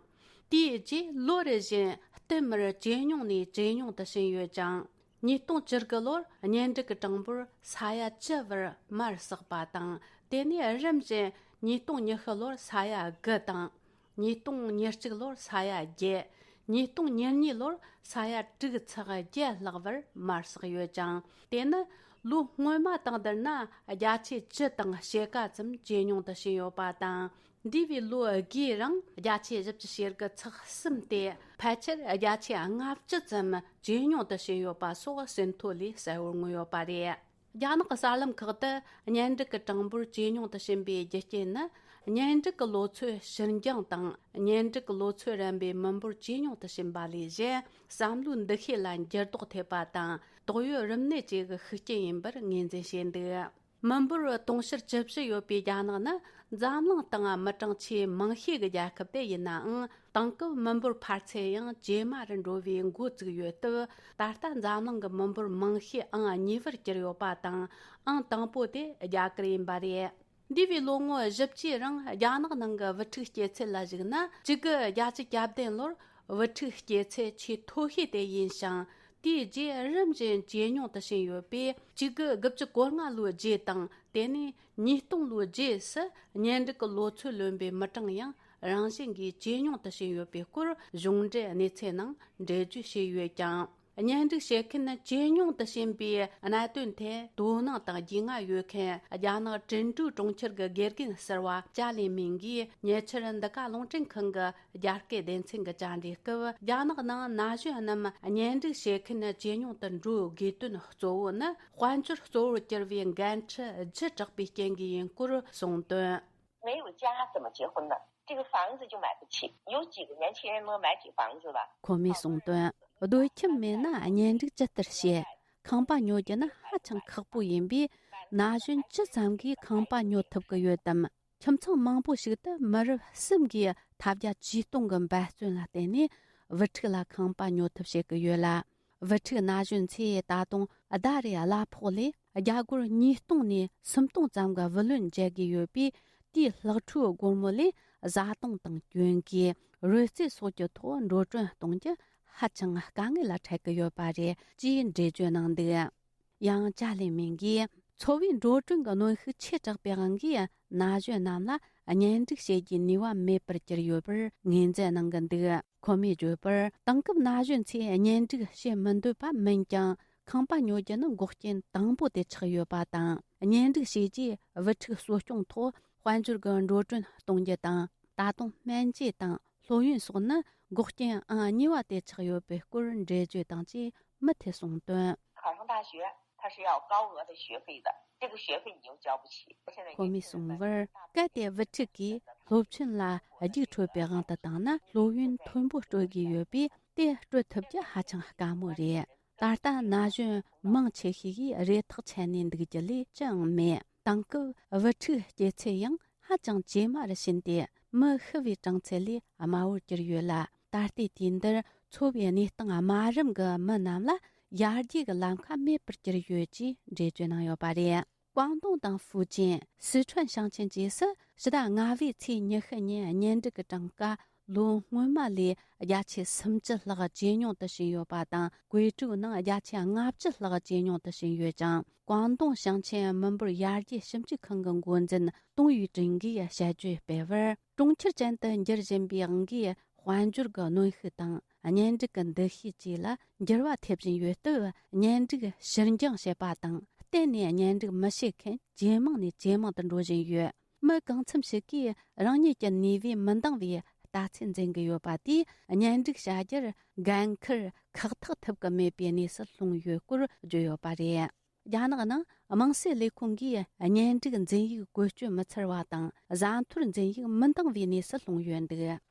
དེའི་རྗེས་ལོ་རེ་བཞིན་བསྟུད་མར་ཇེ་ཉུང་ནས་ཇེ་ཉུང་དུ་ཕྱིན་ཡོད་ཅིང་། ཉིས་སྟོང་བཅུ་དགུ་ལོར་གཉེན་སྒྲིག་གི་གྲངས་འབོར་ས་ཡ་བཅུ་བར་མར་ཟགས་པ་དང་། དེ་ནས་རིམ་བཞིན་ཉིས་སྟོང་ཉི་ཤུ་ལོར་ས་ཡ་དགུ་དང་། ཉིས་སྟོང་ཉེར་གཅིག་ལོར་ས་ཡ་བརྒྱད། ཉིས་སྟོང་ཉེར་གཉིས་ལོར་ས་ཡ་དྲུག་ཚེག་བརྒྱད་ལྷག་བར་མར་ཟགས་ཡོད་ཅིང་། དེ་ནི་ལོ་སྔོན་མ་དང་བསྡུར་ན་བརྒྱ་ཆ་བཅུ་དང་ཕྱེད་ཀ་ཙམ་ཇེ་ཉུང་དུ་ཕྱིན་ཡོད་པ་དང་། འདས་པའི་ལོ་དགུའི་རིང་བརྒྱ་ཆ་བཞི་བཅུ་ཞེ་དགུ་ཚེག་གསུམ་སྟེ། ཕལ་ཆེར་བརྒྱ་ཆ་ལྔ་བཅུ་ཙམ་ཇེ་ཉུང་དུ་ཕྱིན་ཡོད་པ་སོགས་ཟིན་ཐོ་ལས་གསལ་བོར་མངོན་ཡོད་པ་རེད། རྒྱ་ནག་གི་གསར་ལམ་ཁག་ཏུ་གཉེན་སྒྲིག་གི་གྲངས་འབོར་ཇེ་ཉུང་དུ་ཕྱིན་པའི་རྒྱུ་རྐྱེན་ནི། གཉེན་སྒྲིག་གི་ལོ་ཚོད་ཕྱིར་འགྱངས་དང་། གཉེན་སྒྲིག་གི་ལོ་ཚོད་རན་པའི་མི་འབོར་ཇེ་ཉུང་དུ་ཕྱིན་པ་ལས་གཞན། བསམ་བློའི་འདུ་ཤེས་ལ་འགྱུར་ལྡོག་ཐེབས་པ་དང་། དོགས་ཡོད་རིམས་ནད་བཅས་ཀྱི་ཤུགས་རྐྱེན་ཡིན་པར་ངོས་འཛིན་བྱས་འདུག་མི་འབོར་དུང་ཕྱུར་བཅུ་བཞི་ཡོད་པའི་རྒྱ་ནག་ནི་འཛམ་གླིང་སྟེང་མི་གྲངས་ཆེས་མང་ཤོས་ཀྱི་རྒྱལ་ཁབ་དེ་ཡིན་ནའང་། དེང་སྐབས་མི་འབོར་འཕར་ཚད་ཡང་ཇེ་དམའ་རུ་འགྲོ་བའི་འགོ་བཙུགས་ཡོད་སྟབས། ད་ལྟ་འཛམ་གླིང་གི་མི་འབོར་མང་ཤོས་ཨང་གཉིས་པར་གྱུར་ཡོད་པ་དང་། ཨང་དང་པོ་དེ་རྒྱ་གར་ཡིན་པ་རེད། འདས་པའི་ལོ་ངོ་བཞི་བཅུའི་རིང་རྒྱ་ནག་ནང་གི་བུ་ཕྲུག་སྐྱེ་ཚད་ལ་གཞིགས་ན། གཅིག་དགུ་བརྒྱད་ཅུ་གྱ་བདུན་ལོར་བུ་ཕྲུག་སྐྱེ་ཚད་ཆེས་མཐོ་ཤོས་དེ་ཡིན་ཞིང་། དེའི་རྗེས་རིམ་བཞིན་ཇེ་ཉུང་དུ་ཕྱིན་ཡོད་པས། གཅིག་དགུ་དགུ་བཅུ་གོ་ལྔ་ལོའི་རྗེས་དང་། དེ་ནས་ཉིས་སྟོང་ལོའི་རྗེས་སུ་གཉེན་སྒྲིག་གི་ལོ་ཚོད་ལོན་པའི་མི་གྲངས་ཡང་རང་བཞིན་གྱིས་ཇེ་ཉུང་དུ་ཕྱིན་ཡོད་པའི་སྐོར་གཞུང་འབྲེལ་གནས་ཚུལ་ནང་འགྲེལ་བརྗོད་བྱས་ཡོད་ཀྱང་། གཉེན་སྒྲིག་བྱེད་མཁན་ཇེ་ཉུང་དུ་ཕྱིན་པའི་གནད་དོན་ཐད་དོ་སྣང་དང་རྒྱུས་མངའ་ཡོད་མཁན་རྒྱ་ནག་ཀྲིན་ཀྲུའུ་གྲོང་ཁྱེར་གྱི་དགེ་རྒན་ཟུར་པ་ཅཱ་ལི་མིང་གིས་ཉེ་ཆར་འདི་ག་རླུང་འཕྲིན་ཁང་གི་རྒྱ་སྐད་སྡེ་ཚན་གྱི་བཅར་འདྲིའི་སྐབས། རྒྱ་ནག་ནང་ན་གཞོན་རྣམས་གཉེན་སྒྲིག་བྱེད་མཁན་ཇེ་ཉུང་དུ་འགྲོ་དགོས་དོན་གཙོ་བོ་ནི། དཔལ་འབྱོར་གཙོ་བོར་གྱུར་བའི་འགན་འཁྲི་ལྗིད་དྲགས་པའི་རྐྱེན་གྱིས་ཡིན་སྐོར་གསུངས་དོན། 没有家怎么结婚呢？这个房子就买不起，有几个年轻人能买起房子了？ ཁོ་མོས་གསུངས་དོན། སྡོད་ཁྱིམ་མེད་ན་གཉེན་སྒྲིག་ཇི་ལྟར་བྱེད། ཁང་པ་ཉོ་རྒྱུ་ནི་ཧ་ཅང་ཁག་པོ་ཡིན་པས། ན་གཞོན་ཇི་ཙམ་གྱིས་ཁང་པ་ཉོ་ཐུབ་ཀྱི་ཡོད་དམ། ཁྱིམ་ཚང་མང་པོ་ཞིག་ཏུ་མི་རབས་གསུམ་གྱིས་ཐབས་བརྒྱ་ཇུས་སྟོང་གི་འབད་བརྩོན་ལ་བརྟེན་ནས་བུ་ཕྲུག་ལ་ཁང་པ་ཉོ་ཐབས་བྱེད་ཀྱི་ཡོད་ལ། བུ་ཕྲུག་ན་གཞོན་ཚོས་ད་དུང་ཟླ་རེའི་གླ་ཕོགས་ལས་རྒྱ་སྒོར་ཉིས་སྟོང་ནས་སུམ་སྟོང་ཙམ་གྱི་བུ་ལོན་འཇལ་དགོས་ཡོད་པས། དེའི་ལྷག་འཕྲོའི་སྒོར་མོ་ལས་བཟའ་བཏུང་དང་གྱོན་གོས། རོལ་རྩེད་སོགས་ཀྱི་ཐོག་འགྲོ་གྲོན་གཏོང་རྒྱུ་ཧ་ཅང་དཀའ་ངལ་ལ་འཕྲད་ཀྱི་ཡོད་པ་རེད་ཅེས་འགྲེལ་བརྗོད་གནང་འདུག་ཡང་ཅཱ་ལི་མིང་གིས། འཚོ་བའི་འགྲོ་གྲོན་གྱི་གནོན་ཤུགས་ཆེ་དྲགས་པའི་དབང་གིས། ན་གཞོན་རྣམས་ལ་གཉེན་སྒྲིག་བྱེད་རྒྱུའི་ནུས་པ་མེད་པར་གྱུར་ཡོད་པར་ངོས་འཛིན་གནང་གི་འདུག་ཁོ་མོས་བརྗོད་པར། དེང་སྐབས་ན་གཞོན་ཚོས་གཉེན་སྒྲིག་བྱེད་མི་འདོད་པ་མིན་ཀྱང་། ཁང་པ་ཉོ་རྒྱུ་ནི་འགོག་རྐྱེན་དང་པོ་དེ་ཆགས་ཡོད་པ་དང་། གཉེན་སྒྲིག་བྱས་རྗེས་བུ་ཕྲུག་གསོ་སྐྱོང་ཐོག་དཔལ་འབྱོར་གྱི་འགྲོ་གྲོན་གཏོང་རྒྱུ་དང་། ད་དུང་སྨན་བཅོས་དང་སློབ་ཡོན་སོགས་ནི་འགོག་རྐྱེན་ཨང་གཉིས་པ་དེ་ཆགས་ཡོད་པའི་སྐོར་འགྲེལ་བརྗོད་དང་བཅས་མུ་མཐུད་གསུངས་དོན། 考上大学，它是要高额的学费的，这个学费你又交不起。现在 ཁོ་མོས་གསུངས་པར། གལ་ཏེ་བུ་ཕྲུག་གིས་ སྟོབས་ཆེན་ལ་རྒྱུགས་འཕྲོད་པའི་དབང་དུ་བཏང་ན་སློབ་ཡོན་མཐོན་པོ་སྤྲོད་དགོས་ཡོད་པས། དེ་སྤྲོད་ཐུབ་རྒྱུ་ཧ་ཅང་དཀའ་མོ་རེད། ད་ལྟ་ན་གཞོན་མང་ཆེ་ཤོས་ཀྱིས་རེ་ཐག་ཆད་ནས་འདུག་རྒྱུ་ལས་ཅི་ཡང་མེད། དེང་སྐབས་བུ་ཕྲུག་སྐྱེ་ཚད་ཡང་ཧ་ཅང་ཇེ་དམའ་རུ་ཕྱིན་ཏེ། མི་ཤི་བའི་གྲངས་ཚད་ལས་དམའ་བོར་གྱུར་ཡོད་ལ། ད་ལྟའི་དུས་འདིར་འཚོ་བའི་གནས་སྟངས་དམའ་རིམ་གྱི་མི་རྣམས་ལ་ཡར་རྒྱས་ཀྱི་ལམ་ཁ་མེད་པར་གྱུར་ཡོད་ཅེས་འགྲེལ་བརྗོད་གནང་ཡོད་པ་རེད། ཀོང་ཏུང་དང་ཧྥུ་ཅན། སི་ཁྲོན་ཞིང་ཆེན་བཅས་སུ་ཕྱི་ཟླ་ལྔ་པའི་ཚེས་ཉི་ཤུ་ཉིན་གཉེན་སྒྲིག་གི་གྲངས་ཀ་ལོ་སྔོན་མ་ལས་བརྒྱ་ཆ་སུམ་ཅུ་ལྷག་ཇེ་ཉུང་དུ་ཕྱིན་ཡོད་པ་དང་། བཀོད་སྒྲིག་ནང་བརྒྱ་ཆ་ལྔ་བཅུ་ལྷག་ཇེ་ཉུང་དུ་ཕྱིན་ཡོད་ཅིང་། ཀོང་ཏུང་ཞིང་ཆེན་མི་འབོར་ཡར་རྒྱས་ཞིབ་འཇུག་ཁང་གི་འགོ་འཛིན་ཏུང་ཡུས་ཀྲིན་གྱིས་དཔྱད་བརྗོད་སྤེལ་བར། གྲོང་ཁྱེར་ཅན་དུ་འགྱུར་བཞིན་པའི་དབང་གིས་དཔལ་འབྱོར་གྱི་གནོན་ཤུགས་དང་། གཉེན་སྒྲིག་གི་འདུ་ཤེས་བཅས་ལ་འགྱུར་བ་ཐེབས་བཞིན་ཡོད་སྟབས། གཉེན་སྒྲིག་ཕྱིར་འགྱངས་བྱེད་པ་དང་། གཏན་ནས་གཉེན་སྒྲིག་མི་བྱེད་མཁན་ཇེ་མང་ནས་ཇེ་མང་དུ་འགྲོ་བཞིན་ཡོད། མི་གང་འཚམ་ཞིག་གིས་རང་ཉིད་ཀྱི་ནུས་པས་མི་འདང་བའི་ལྟ་ཚུལ་འཛིན་གྱི་ཡོད་པ་དེས། གཉེན་སྒྲིག་བྱ་རྒྱུར་འགན་འཁུར་ཁག་ཐེག་ཐུབ་ཀྱི་མེད་པའི་གནས་སུ་ལྷུང་ཡོད་སྐོར་བརྗོད་ཡོད་པ་རེད། རྒྱ་ནག་ནང་དམངས་སྲིད་ལས་ཁུངས་ཀྱིས་གཉེན་སྒྲིག་འཛིན་ཡིག་བཀོལ་སྤྱོད་མི་འཚར་བ་དང་། བཟའ་འཐོར་འཛིན་ཡིག་མི་འདང་བའི་གནས་སུ་ལྷུང་ཡོད་འདུག་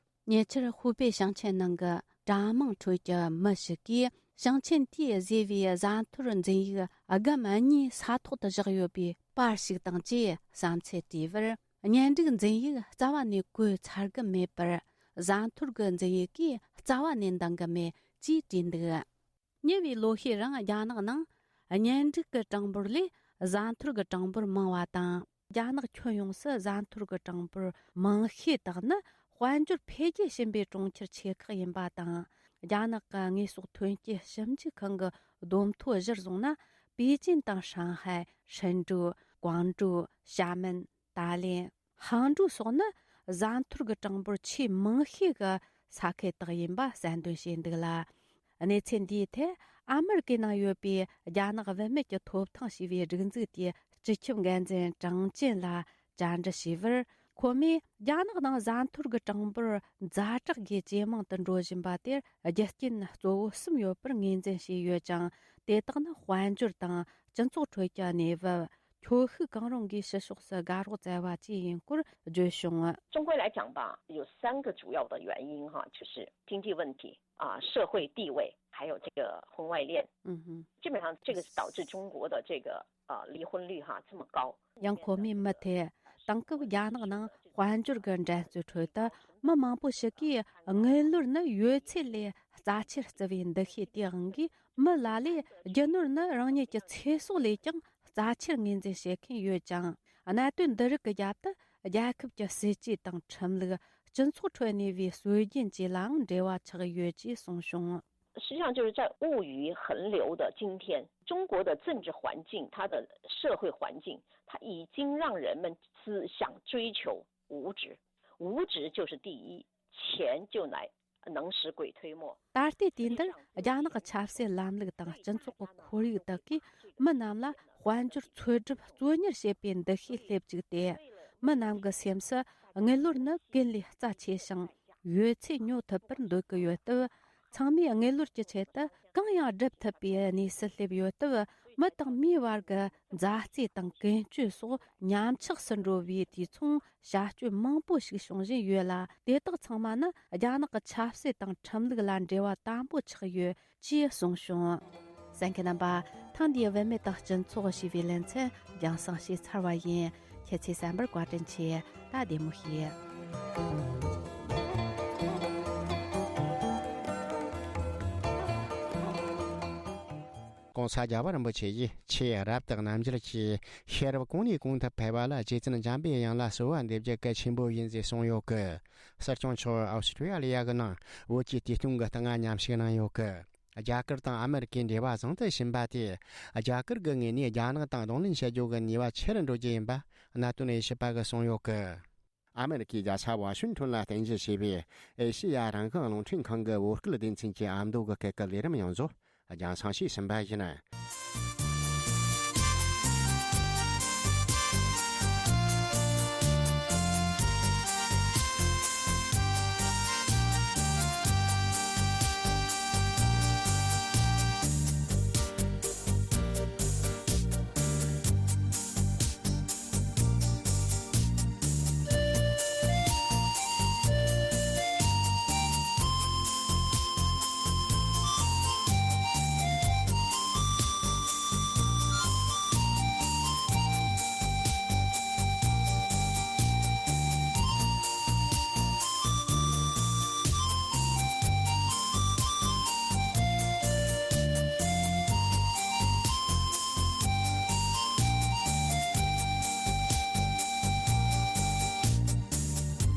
ཉེ་ཆར་ཧུའུ་པེ་ཞིང་ཆེན་ནང་གི་གྲྭ་མང་ཁྲོད་ཀྱི་མི་ཞིག་གིས། ཞིང་ཆེན་དེས་བཟོས་པའི་བཟའ་འཐོར་འཛིན་ཡིག་སྒམ་གཉིས་ས་ཐོག་ཏུ་བཞག་ཡོད་པའི་པར་ཞིག་དང་བཅས་བསམ་ཚུལ་བྲིས་པར། གཉེན་སྒྲིག་འཛིན་ཡིག་རྩ་བ་ནས་བཀོལ་ཚར་གྱི་མེད་པར། བཟའ་འཐོར་གྱི་འཛིན་ཡིག་གིས་རྩ་བ་ནས་འདང་གི་མེད་ཅེས་བྲིས་འདུག་ཉེ་བའི་ལོ་ཤས་རིང་རྒྱ་ནག་ནང་གཉེན་སྒྲིག་གི་གྲངས་འབོར་ལས་བཟའ་འཐོར་གྱི་གྲངས་འབོར་མང་བ་དང་། རྒྱ་ནག་ཁྱོན་ཡོངས་སུ་བཟའ་འཐོར་གྱི་གྲངས་འབོར་མང་ཤོས་དག་ནི་དཔལ་འབྱོར་འཕེལ་རྒྱས་ཕྱིན་པའི་གྲོང་ཁྱེར་ཆེ་ཁག་ཡིན་པ་དང་། རྒྱ་ནག་གི་དངོས་ཟོག་ཐོན་སྐྱེད་ཞིབ་འཇུག་ཁང་གི་བསྡོམས་ཐོ་གཞིར་བཟུང་ན། པེ་ཅིན་དང་ཧྲང་ཧའེ། ཧྲིན་ཀྲུའུ། ཀོང་ཀྲོའུ། ཞྭ་མེན། ཏཱ་ལེན། ཧང་ཀྲོའུ་སོགས་ནི་བཟའ་འཐོར་གྱི་གྲངས་འབོར་ཆེས་མང་ཤོས་ཀྱི་ས་ཁུལ་དག་ཡིན་པ་གསལ་འདོན་བྱས་འདུག་ལ། གནས་ཚུལ་འདིའི་ཐད་ཨ་མི་རི་ཀའི་ནང་ཡོད་པའི་རྒྱ་ནག་བུད་མེད་ཀྱི་ཐོབ་ཐང་ཞེས་པའི་སྒྲིག་འཛུགས་དེའི་སྤྱི་ཁྱབ་འགན་འཛིན་ཀྲང་ཅན་ལ་བཅར་འདྲི་བྱས་པར། ཁོ་མོས་རྒྱ་ནག་ནང་བཟའ་འཐོར་གྱི་གྲངས་འབོར་ཛ་དྲག་གིས་ཇེ་མང་དུ་འགྲོ་བཞིན་པ་དེར་རྒྱུ་རྐྱེན་གཙོ་བོ་གསུམ་ཡོད་པར་ངོས་འཛིན་བྱས་ཡོད་ཅིང་། དེ་དག་ནི་དཔལ་འབྱོར་དང་སྤྱི་ཚོགས་ཁྲོད་ཀྱི་གནས་བབ། ཁྱོ་ཤུག་གང་རུང་གིས་ཕྱི་ཕྱོགས་སུ་དགའ་རོགས་བཙལ་བ་བཅས་ཡིན་སྐོར་བརྗོད་བྱུང་། 中国来讲吧，有三个主要的原因哈，就是经济问题啊、社会地位，还有这个婚外恋。嗯哼，基本上这个是导致中国的这个呃离婚率哈这么高。 ཡང་ཁོ་མོས་མུ་མཐུད་དེང་སྐབས་རྒྱ་ནག་ནང་དཔལ་འབྱོར་གྱི་འགྲན་རྩོད་ཁྲོད་དུ་མི་མང་པོ་ཞིག་གིས་དངུལ་ལོར་ནི་ཡོད་ཚད་ལས་རྩ་ཆེར་བརྩི་བའི་འདུ་ཤེས་དེའི་དབང་གིས། མི་ལ་ལས་རྒྱུ་ནོར་ནི་རང་ཉིད་ཀྱི་ཚེ་སྲོག་ལས་ཀྱང་རྩ་ཆེར་ངོས་འཛིན་བྱེད་མཁན་ཡོད་ཅིང་། གནད་དོན་འདི་རིགས་ཀྱི་རྒྱབ་ཏུ་རྒྱལ་ཁབ་ཀྱི་སྲིད་ཇུས་དང་ཁྲིམས་ལུགས། སྤྱི་ཚོགས་ཁྲོད་གནས་པའི་སྲོལ་རྒྱུན་བཅས་ལའང་འབྲེལ་བ་ཆགས་ཡོད་ཅེས་གསུངས་བྱུང་། 实际上就是在物欲横流的今天，中国的政治环境，它的社会环境，它已经让人们只想追求物质，物质就是第一，钱就来能使鬼推磨。 ད་ལྟའི་དུས་འདིར་རྒྱ་ནག་གི་ཆབ་སྲིད་ལམ་ལུགས་དང་སྤྱི་ཚོགས་ཀྱི་ཁོར་ཡུག་དག་གིས་མི་རྣམས་ལ་དཔལ་འབྱོར་འཚོལ་སྒྲུབ་གཙོ་གཉེར་བྱེད་པའི་འདུ་ཤེས་སླེབས་བཅུག་སྟེ། མི་རྣམས་ཀྱི་སེམས་སུ་དངུལ་ལོར་ནི་ཀུན་ལས་རྩ་ཆེ་ཞིང་ཡོད་ཚད་ཉོ་ཐུབ་པར་འདོད་ཀྱི་ཡོད་སྟབས། ཚང་མས་དངུལ་ལོར་གྱི་ཆེད་དུ་གང་ཡང་སྒྲུབ་ཐུབ་པའི་གནས་སུ་སླེབས་ཡོད་སྟབས། མི་དང་མིའི་བར་གྱི་མཛའ་བརྩེ་དང་ཀུན་སྤྱོད་སོགས་ཉམས་ཆག་སུ་འགྲོ་བའི་དུས་མཚུངས། བྱ་སྤྱོད་མང་པོ་ཞིག་བྱུང་བཞིན་ཡོད་ལ། དེ་དག་ཚང་མ་ནི་རྒྱ་ནག་གི་ཆབ་སྲིད་དང་ཁྲིམས་ལུགས་ལ་འབྲེལ་བ་དམ་པོ་ཆགས་ཡོད་ཅེས་གསུངས་བྱུང་། གསན་མཁན་རྣམ་པ། ཐེངས་འདིའི་བུད་མེད་དང་སྤྱི་ཚོགས་ཞེས་པའི་ལེ་ཚན་རྒྱང་སྲིང་བྱས་ཚར་བ་ཡིན། ཁྱེད་ཚོས་གསན་པར་བཀའ་དྲིན་ཆེ། ད་བདེ་མོ་བྱོས། ༸གོང་ས་རྒྱལ་བ་རིན་པོ་ཆེ་ཡིས་ཆེས་རབ་ཏུ་རྣམ་འགྱུར་གྱིས། ཤེས་རབ་གོང་ནས་གོང་དུ་འཕེལ་བ་ལ། རྗེ་བཙུན་འཇམ་པའི་དབྱངས་ལ་གསོལ་བ་འདེབས་རྒྱུ་གལ་ཆེན་པོ་ཡིན་ཟེར་གསུངས་ཡོད་གི། སྲིད་སྐྱོང་མཆོག་ཨོ་སི་ཀྲི་ཡ་ལི་ཡ་གི་ནང་བོད་ཀྱི་དུས་སྟོན་གྱི་ལྟ་བ་ཉམས་ཞིབ་གནང་ཡོད་གི། རྒྱ་གར་དང་ཨ་མི་རི་ཀའི་འབྲེལ་བ་བཟང་དུ་ཕྱིན་པ་དེས། རྒྱ་གར་གྱི་ངོས་ནས་རྒྱ་ནག་དང་གདོང་ལེན་བྱེད་རྒྱུ་གི་ནུས་པ་ཆེ་རུ་འགྲོ་རྒྱུ་ཡིན་པ་གནད་དོན་དབྱེ་ཞིབ་པ་གིས་གསུངས་ཡོད་གི། ཨ་མི་རི་ཀའི་རྒྱལ་ས་ཝ་ཤིང་ཊོན་ལ་རྟེན་གཞི་བྱས་པའི་ཨེ་ཤེ་ཡ་རང་དབང་རླུང་འཕྲིན་ཁང་གི་བོད་སྐད་སྡེ་ཚན་གྱི་ཨ་མདོ་གི་སྐད་ཀྱི་ལས་རིམ་ཡོངས་རྫོགས་རྒྱང་སྲིང་བྱས་ཟིན་པ་ཡིན།